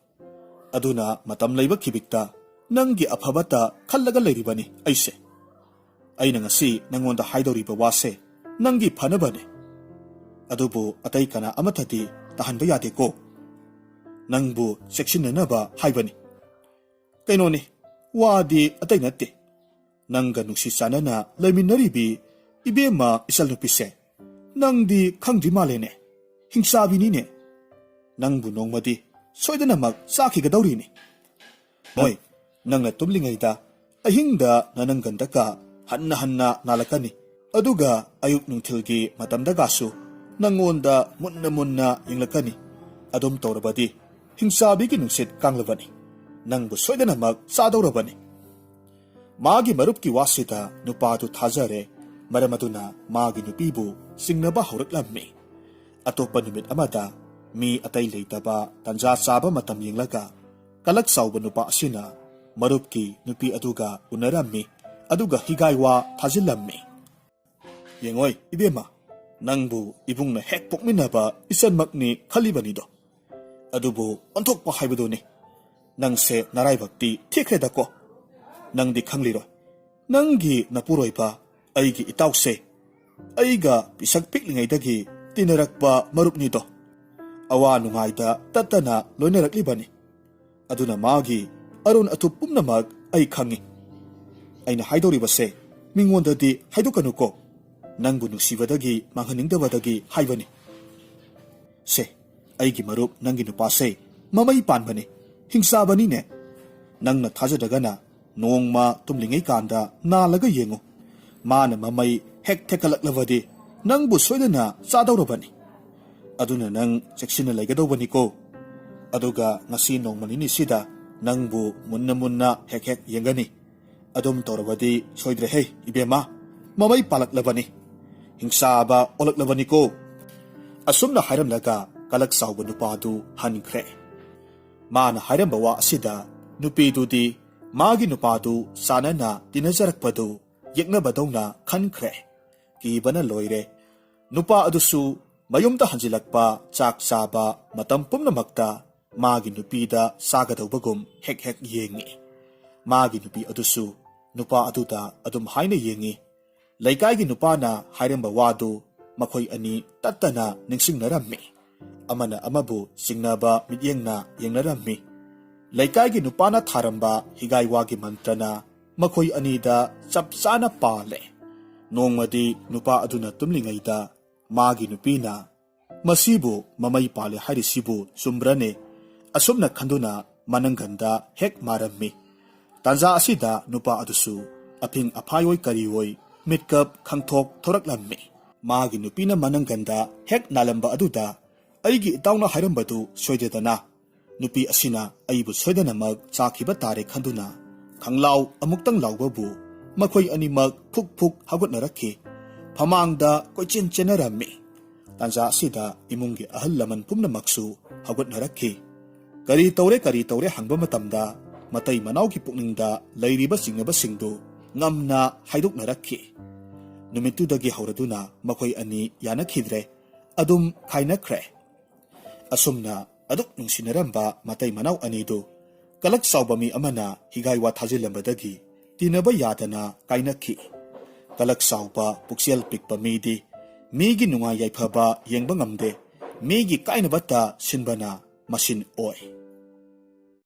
ꯑꯗꯨꯅ ꯃꯇꯝ ꯂꯩꯕ ꯈꯤꯕꯤꯛꯇ ꯅꯪꯒꯤ ꯑꯐꯕꯇ ꯈꯜꯂꯒ ꯂꯩꯔꯤꯕꯅꯤ ꯑꯩꯁꯦ꯫ ꯑꯩꯅ ꯉꯁꯤ ꯅꯪꯉꯣꯟꯗ ꯍꯥꯏꯗꯧꯔꯤꯕ ꯋꯥꯁꯦ ꯅꯪꯒꯤ ꯐꯅꯕꯅꯦ꯫ ꯑꯗꯨꯕꯨ ꯑꯇꯩ ꯀꯅꯥ ꯑꯃꯠꯇꯗꯤ ꯇꯥꯍꯟꯕ ꯌꯥꯗꯦꯀꯣ꯫ ꯅꯪꯕꯨ ꯆꯦꯛꯁꯤꯟꯅꯅꯕ ꯍꯥꯏꯕꯅꯤ꯫ ꯀꯩꯅꯣꯅꯤ, ꯋꯥꯗꯤ ꯑꯇꯩ ꯅꯠꯇꯦ꯫ ꯅꯪꯒ ꯅꯨꯡꯁꯤ ꯆꯥꯟꯅꯅ ꯂꯩꯃꯤꯟꯅꯔꯤꯕꯤ ꯏꯕꯦꯝꯃ ꯏꯆꯜꯅꯨꯄꯤꯁꯦ ꯅꯪꯗꯤ ꯈꯪꯗ꯭ꯔꯤ ꯃꯥꯜꯂꯦꯅꯦ꯫ ꯍꯤꯡꯆꯥꯕꯤꯅꯤꯅꯦ꯫ ꯅꯪꯕꯨ ꯅꯣꯡꯃꯗꯤ ꯁꯣꯏꯗꯅꯃꯛ ꯆꯥꯈꯤꯒꯗꯧꯔꯤꯅꯤ꯫ ꯍꯣꯏ, ꯅꯪꯅ ꯇꯨꯝꯂꯤꯉꯩꯗ ꯑꯍꯤꯡꯗ ꯅꯅꯪꯒꯟꯗꯀ ꯍꯟꯅ ꯍꯟꯅ ꯅꯥꯜꯂꯛꯀꯅꯤ꯫ ꯑꯗꯨꯒ ꯑꯌꯨꯛ ꯅꯨꯡꯊꯤꯜꯒꯤ ꯃꯇꯝꯗꯒꯁꯨ ꯅꯪꯉꯣꯟꯗ ꯃꯨꯟꯅ ꯃꯨꯟꯅ ꯌꯦꯡꯂꯛꯀꯅꯤ꯫ ꯑꯗꯨꯝ ꯇꯧꯔꯕꯗꯤ ꯍꯤꯡꯆꯥꯕꯤꯒꯤ ꯅꯨꯡꯁꯤꯠ ꯀꯥꯡꯂꯕꯅꯤ꯫ ꯅꯪꯕꯨ ꯁꯣꯏꯗꯅꯃꯛ ꯆꯥꯗꯧꯔꯕꯅꯤ꯫ ꯃꯥꯒꯤ ꯃꯔꯨꯞꯀꯤ ꯋꯥꯁꯤꯗ ꯅꯨꯄꯥꯗꯨ ꯊꯥꯖꯔꯦ꯫ ꯃꯔꯝ ꯑꯗꯨꯅ ꯃꯥꯒꯤ ꯅꯨꯄꯤꯕꯨ ꯆꯤꯡꯅꯕ ꯍꯧꯔꯛꯂꯝꯃꯤ꯫ ꯑꯇꯣꯞꯄ ꯅꯨꯃꯤꯠ ꯑꯃꯗ ꯃꯤ ꯑꯇꯩ ꯂꯩꯇꯕ ꯇꯟꯖꯥ ꯆꯥꯕ ꯃꯇꯝ ꯌꯦꯡꯂꯒ ꯀꯂꯛ ꯆꯥꯎꯕ ꯅꯨꯄꯥ ꯑꯁꯤꯅ ꯃꯔꯨꯞꯀꯤ ꯅꯨꯄꯤ ꯑꯗꯨꯒ ꯎꯅꯔꯝꯃꯤ꯫ ꯑꯗꯨꯒ ꯍꯤꯒꯥꯏ ꯋꯥ ꯊꯥꯖꯤꯜꯂꯝꯃꯤ꯫ "ꯌꯦꯡꯉꯣꯏ ꯏꯕꯦꯝꯃ, ꯅꯪꯕꯨ ꯏꯕꯨꯡꯅ ꯍꯦꯛ ꯄꯣꯛꯃꯤꯟꯅꯕ ꯏꯆꯟꯃꯛꯅꯤ ꯈꯜꯂꯤꯕꯅꯤꯗꯣ꯫ ꯑꯗꯨꯕꯨ ꯑꯣꯟꯊꯣꯛꯄ ꯍꯥꯏꯕꯗꯨꯅꯤ꯫ ꯅꯪꯁꯦ ꯅꯔꯥꯏꯕꯛꯇꯤ ꯊꯤꯈ꯭ꯔꯦꯗꯀꯣ꯫ ꯅꯪꯗꯤ ꯈꯪꯂꯤꯔꯣꯏ꯫ ꯅꯪꯒꯤ ꯅꯄꯨꯔꯣꯏꯕ, ꯑꯩꯒꯤ ꯏꯇꯥꯎꯁꯦ, ꯑꯩꯒ ꯄꯤꯁꯛ ꯄꯤꯛꯂꯤꯉꯩꯗꯒꯤ ꯇꯤꯟꯅꯔꯛꯄ ꯃꯔꯨꯞꯅꯤꯗꯣ꯫ ꯑꯋꯥ ꯅꯨꯡꯉꯥꯏꯗ ꯇꯠꯇꯅ ꯂꯣꯏꯅꯔꯛꯂꯤꯕꯅꯤ꯫ ꯑꯗꯨꯅ ꯃꯥꯒꯤ ꯑꯔꯣꯟ ꯑꯊꯨꯞ ꯄꯨꯝꯅꯃꯛ ꯑꯩ ꯈꯪꯏ꯫ ꯑꯩꯅ ꯍꯥꯏꯗꯧꯔꯤꯕꯁꯦ ꯃꯤꯉꯣꯟꯗꯗꯤ ꯍꯥꯏꯗꯣꯛꯀꯅꯨꯀꯣ꯫ ꯅꯪꯕꯨ ꯅꯨꯡꯁꯤꯕꯗꯒꯤ ꯃꯥꯡꯍꯟꯅꯤꯡꯗꯕꯗꯒꯤ ꯍꯥꯏꯕꯅꯤ꯫ ꯁꯦ, ꯑꯩꯒꯤ ꯃꯔꯨꯞ, ꯅꯪꯒꯤ ꯅꯨꯄꯥꯁꯦ ꯃꯃꯩ ꯄꯥꯟꯕꯅꯤ, ꯍꯤꯡꯆꯥꯕꯅꯤꯅꯦ꯫ ꯅꯪꯅ ꯊꯥꯖꯗ꯭ꯔꯒꯅ ꯅꯣꯡꯃ ꯇꯨꯝꯂꯤꯉꯩ ꯀꯥꯟꯗ ꯅꯥꯜꯂꯒ ꯌꯦꯡꯉꯨ꯫ ꯃꯥꯅ ꯃꯃꯩ ꯍꯦꯛ ꯊꯦꯛꯀꯠꯂꯛꯂꯕꯗꯤ ꯅꯪꯕꯨ ꯁꯣꯏꯗꯅ ꯆꯥꯗꯧꯔꯕꯅꯤ꯫ ꯑꯗꯨꯅ ꯅꯪ ꯆꯦꯛꯁꯤꯟꯅ ꯂꯩꯒꯗꯧꯕꯅꯤꯀꯣ꯫ ꯑꯗꯨꯒ ꯉꯁꯤ ꯅꯣꯡꯃ ꯅꯤꯅꯤꯁꯤꯗ ꯅꯪꯕꯨ ꯃꯨꯟꯅ ꯃꯨꯟꯅ ꯍꯦꯛ ꯍꯦꯛ ꯌꯦꯡꯒꯅꯤ꯫ ꯑꯗꯨꯝ ꯇꯧꯔꯕꯗꯤ ꯁꯣꯏꯗ꯭ꯔꯦꯍꯦ ꯏꯕꯦꯝꯃ꯫ ꯃꯃꯩ ꯄꯥꯜꯂꯛꯂꯕꯅꯤ꯫ ꯍꯤꯡꯆꯥꯕ ꯑꯣꯜꯂꯛꯂꯕꯅꯤꯀꯣ꯫" ꯑꯁꯨꯝꯅ ꯍꯥꯏꯔꯝꯂꯒ ꯀꯂꯛ ꯆꯥꯎꯕ ꯅꯨꯄꯥꯗꯨ ꯍꯟꯈ꯭ꯔꯦ꯫ ꯃꯥꯅ ꯍꯥꯏꯔꯝꯕ ꯋꯥ ꯑꯁꯤꯗ ꯅꯨꯄꯤꯗꯨꯗꯤ ꯃꯥꯒꯤ ꯅꯨꯄꯥꯗꯨ ꯆꯥꯟꯅꯅ ꯇꯤꯟꯅꯖꯔꯛꯄꯗꯨ ꯌꯦꯛꯅꯕꯗꯧꯅ ꯈꯟꯈ꯭ꯔꯦ꯫ ꯀꯤꯕꯅ ꯂꯣꯏꯔꯦ꯫ ꯅꯨꯄꯥ ꯑꯗꯨꯁꯨ ꯃꯌꯨꯝꯗ ꯍꯟꯖꯤꯜꯂꯛꯄ, ꯆꯥꯛ ꯆꯥꯕ ꯃꯇꯝ ꯄꯨꯝꯅꯃꯛꯇ ꯃꯥꯒꯤ ꯅꯨꯄꯤꯗ ꯆꯥꯒꯗꯧꯕꯒꯨꯝ ꯍꯦꯛ ꯍꯦꯛ ꯌꯦꯡꯉꯤ꯫ ꯃꯥꯒꯤ ꯅꯨꯄꯤ ꯑꯗꯨꯁꯨ ꯅꯨꯄꯥ ꯑꯗꯨꯗ ꯑꯗꯨꯝ ꯍꯥꯏꯅ ꯌꯦꯡꯏ꯫ ꯂꯩꯀꯥꯏꯒꯤ ꯅꯨꯄꯥꯅ ꯍꯥꯏꯔꯝꯕ ꯋꯥꯗꯨ ꯃꯈꯣꯏ ꯑꯅꯤ ꯇꯠꯇꯅ ꯅꯤꯡꯁꯤꯡꯅꯔꯝꯃꯤ꯫ ꯑꯃꯅ ꯑꯃꯕꯨ ꯆꯤꯡꯅꯕ ꯃꯤꯠꯌꯦꯡꯅ ꯌꯦꯡꯅꯔꯝꯃꯤ꯫ ꯂꯩꯀꯥꯏꯒꯤ ꯅꯨꯄꯥꯅ ꯊꯥꯔꯝꯕ ꯍꯤꯒꯥꯏ ꯋꯥꯒꯤ ꯃꯟꯇ꯭ꯔꯅ ꯃꯈꯣꯏ ꯑꯅꯤꯗ ꯆꯞ ꯆꯥꯅ ꯄꯥꯜꯂꯦ꯫ ꯅꯣꯡꯃꯗꯤ ꯅꯨꯄꯥ ꯑꯗꯨꯅ ꯇꯨꯝꯂꯤꯉꯩꯗ ꯃꯥꯒꯤ ꯅꯨꯄꯤꯅ, "ꯃꯁꯤꯕꯨ ꯃꯃꯩ ꯄꯥꯜꯂꯦ ꯍꯥꯏꯔꯤꯁꯤꯕꯨ ꯆꯨꯝꯕ꯭ꯔꯅꯦ?" ꯑꯁꯨꯝꯅ ꯈꯟꯗꯨꯅ ꯃꯅꯪꯒꯟꯗ ꯍꯦꯛ ꯃꯥꯔꯝꯃꯤ꯫ ꯇꯥꯟꯖꯥ ꯑꯁꯤꯗ ꯅꯨꯄꯥ ꯑꯗꯨꯁꯨ ꯑꯐꯤꯡ ꯑꯐꯥꯏ ꯑꯣꯏ ꯀꯔꯤ ꯑꯣꯏ ꯃꯤꯠꯀꯞ ꯈꯪꯊꯣꯛ ꯊꯣꯔꯛꯂꯝꯃꯤ꯫ ꯃꯥꯒꯤ ꯅꯨꯄꯤꯅ ꯃꯅꯪꯒꯟꯗ ꯍꯦꯛ ꯅꯥꯜꯂꯝꯕ ꯑꯗꯨꯗ, "ꯑꯩꯒꯤ ꯏꯇꯥꯎꯅ ꯍꯥꯏꯔꯝꯕꯗꯨ ꯁꯣꯏꯗꯦꯗꯅ?" ꯅꯨꯄꯤ ꯑꯁꯤꯅ ꯑꯩꯕꯨ ꯁꯣꯏꯗꯅꯃꯛ ꯆꯥꯈꯤꯕ ꯇꯥꯔꯦ ꯈꯟꯗꯨꯅ ꯈꯪꯂꯥꯎ ꯑꯃꯨꯛꯇꯪ ꯂꯥꯎꯕꯕꯨ ꯃꯈꯣꯏ ꯑꯅꯤꯃꯛ ꯐꯨꯛ ꯐꯨꯛ ꯍꯧꯒꯠꯅꯔꯛꯈꯤ꯫ ꯐꯃꯥꯡꯗ ꯀꯣꯏꯆꯦꯟ ꯆꯦꯟꯅꯔꯝꯃꯤ꯫ ꯇꯥꯟꯖꯥ ꯑꯁꯤꯗ ꯏꯃꯨꯡꯒꯤ ꯑꯍꯜ ꯂꯃꯟ ꯄꯨꯝꯅꯃꯛꯁꯨ ꯍꯧꯒꯠꯅꯔꯛꯈꯤ꯫ ꯀꯔꯤ ꯇꯧꯔꯦ, ꯀꯔꯤ ꯇꯧꯔꯦ ꯍꯪꯕ ꯃꯇꯝꯗ ꯃꯇꯩ ꯃꯅꯥꯎꯒꯤ ꯄꯨꯛꯅꯤꯡꯗ ꯂꯩꯔꯤꯕ ꯆꯤꯡꯅꯕꯁꯤꯡꯗꯨ ꯉꯝꯅ ꯍꯥꯏꯗꯣꯛꯅꯔꯛꯈꯤ꯫ ꯅꯨꯃꯤꯠꯇꯨꯗꯒꯤ ꯍꯧꯔꯗꯨꯅ ꯃꯈꯣꯏ ꯑꯅꯤ ꯌꯥꯅꯈꯤꯗ꯭ꯔꯦ, ꯑꯗꯨꯝ ꯈꯥꯏꯅꯈ꯭ꯔꯦ꯫ ꯑꯁꯨꯝꯅ ꯑꯗꯨꯛ ꯅꯨꯡꯁꯤꯅꯔꯝꯕ ꯃꯇꯩ ꯃꯅꯥꯎ ꯑꯅꯤꯗꯨ ꯀꯂꯛ ꯆꯥꯎꯕ ꯃꯤ ꯑꯃꯅ ꯍꯤꯒꯥꯏ ꯋꯥ ꯊꯥꯖꯤꯜꯂꯝꯕꯗꯒꯤ ꯇꯤꯟꯅꯕ ꯌꯥꯗꯅ ꯀꯥꯏꯅꯈꯤ꯫ ꯀꯂꯛ ꯆꯥꯎꯕ ꯄꯨꯛꯆꯦꯜ ꯄꯤꯛꯄ ꯃꯤꯗꯤ ꯃꯤꯒꯤ ꯅꯨꯡꯉꯥꯏ ꯌꯥꯏꯐꯕ ꯌꯦꯡꯕ ꯉꯝꯗꯦ, ꯃꯤꯒꯤ ꯀꯥꯏꯅꯕꯇ ꯁꯤꯟꯕꯅ ꯃꯁꯤꯟ ꯑꯣꯏ꯫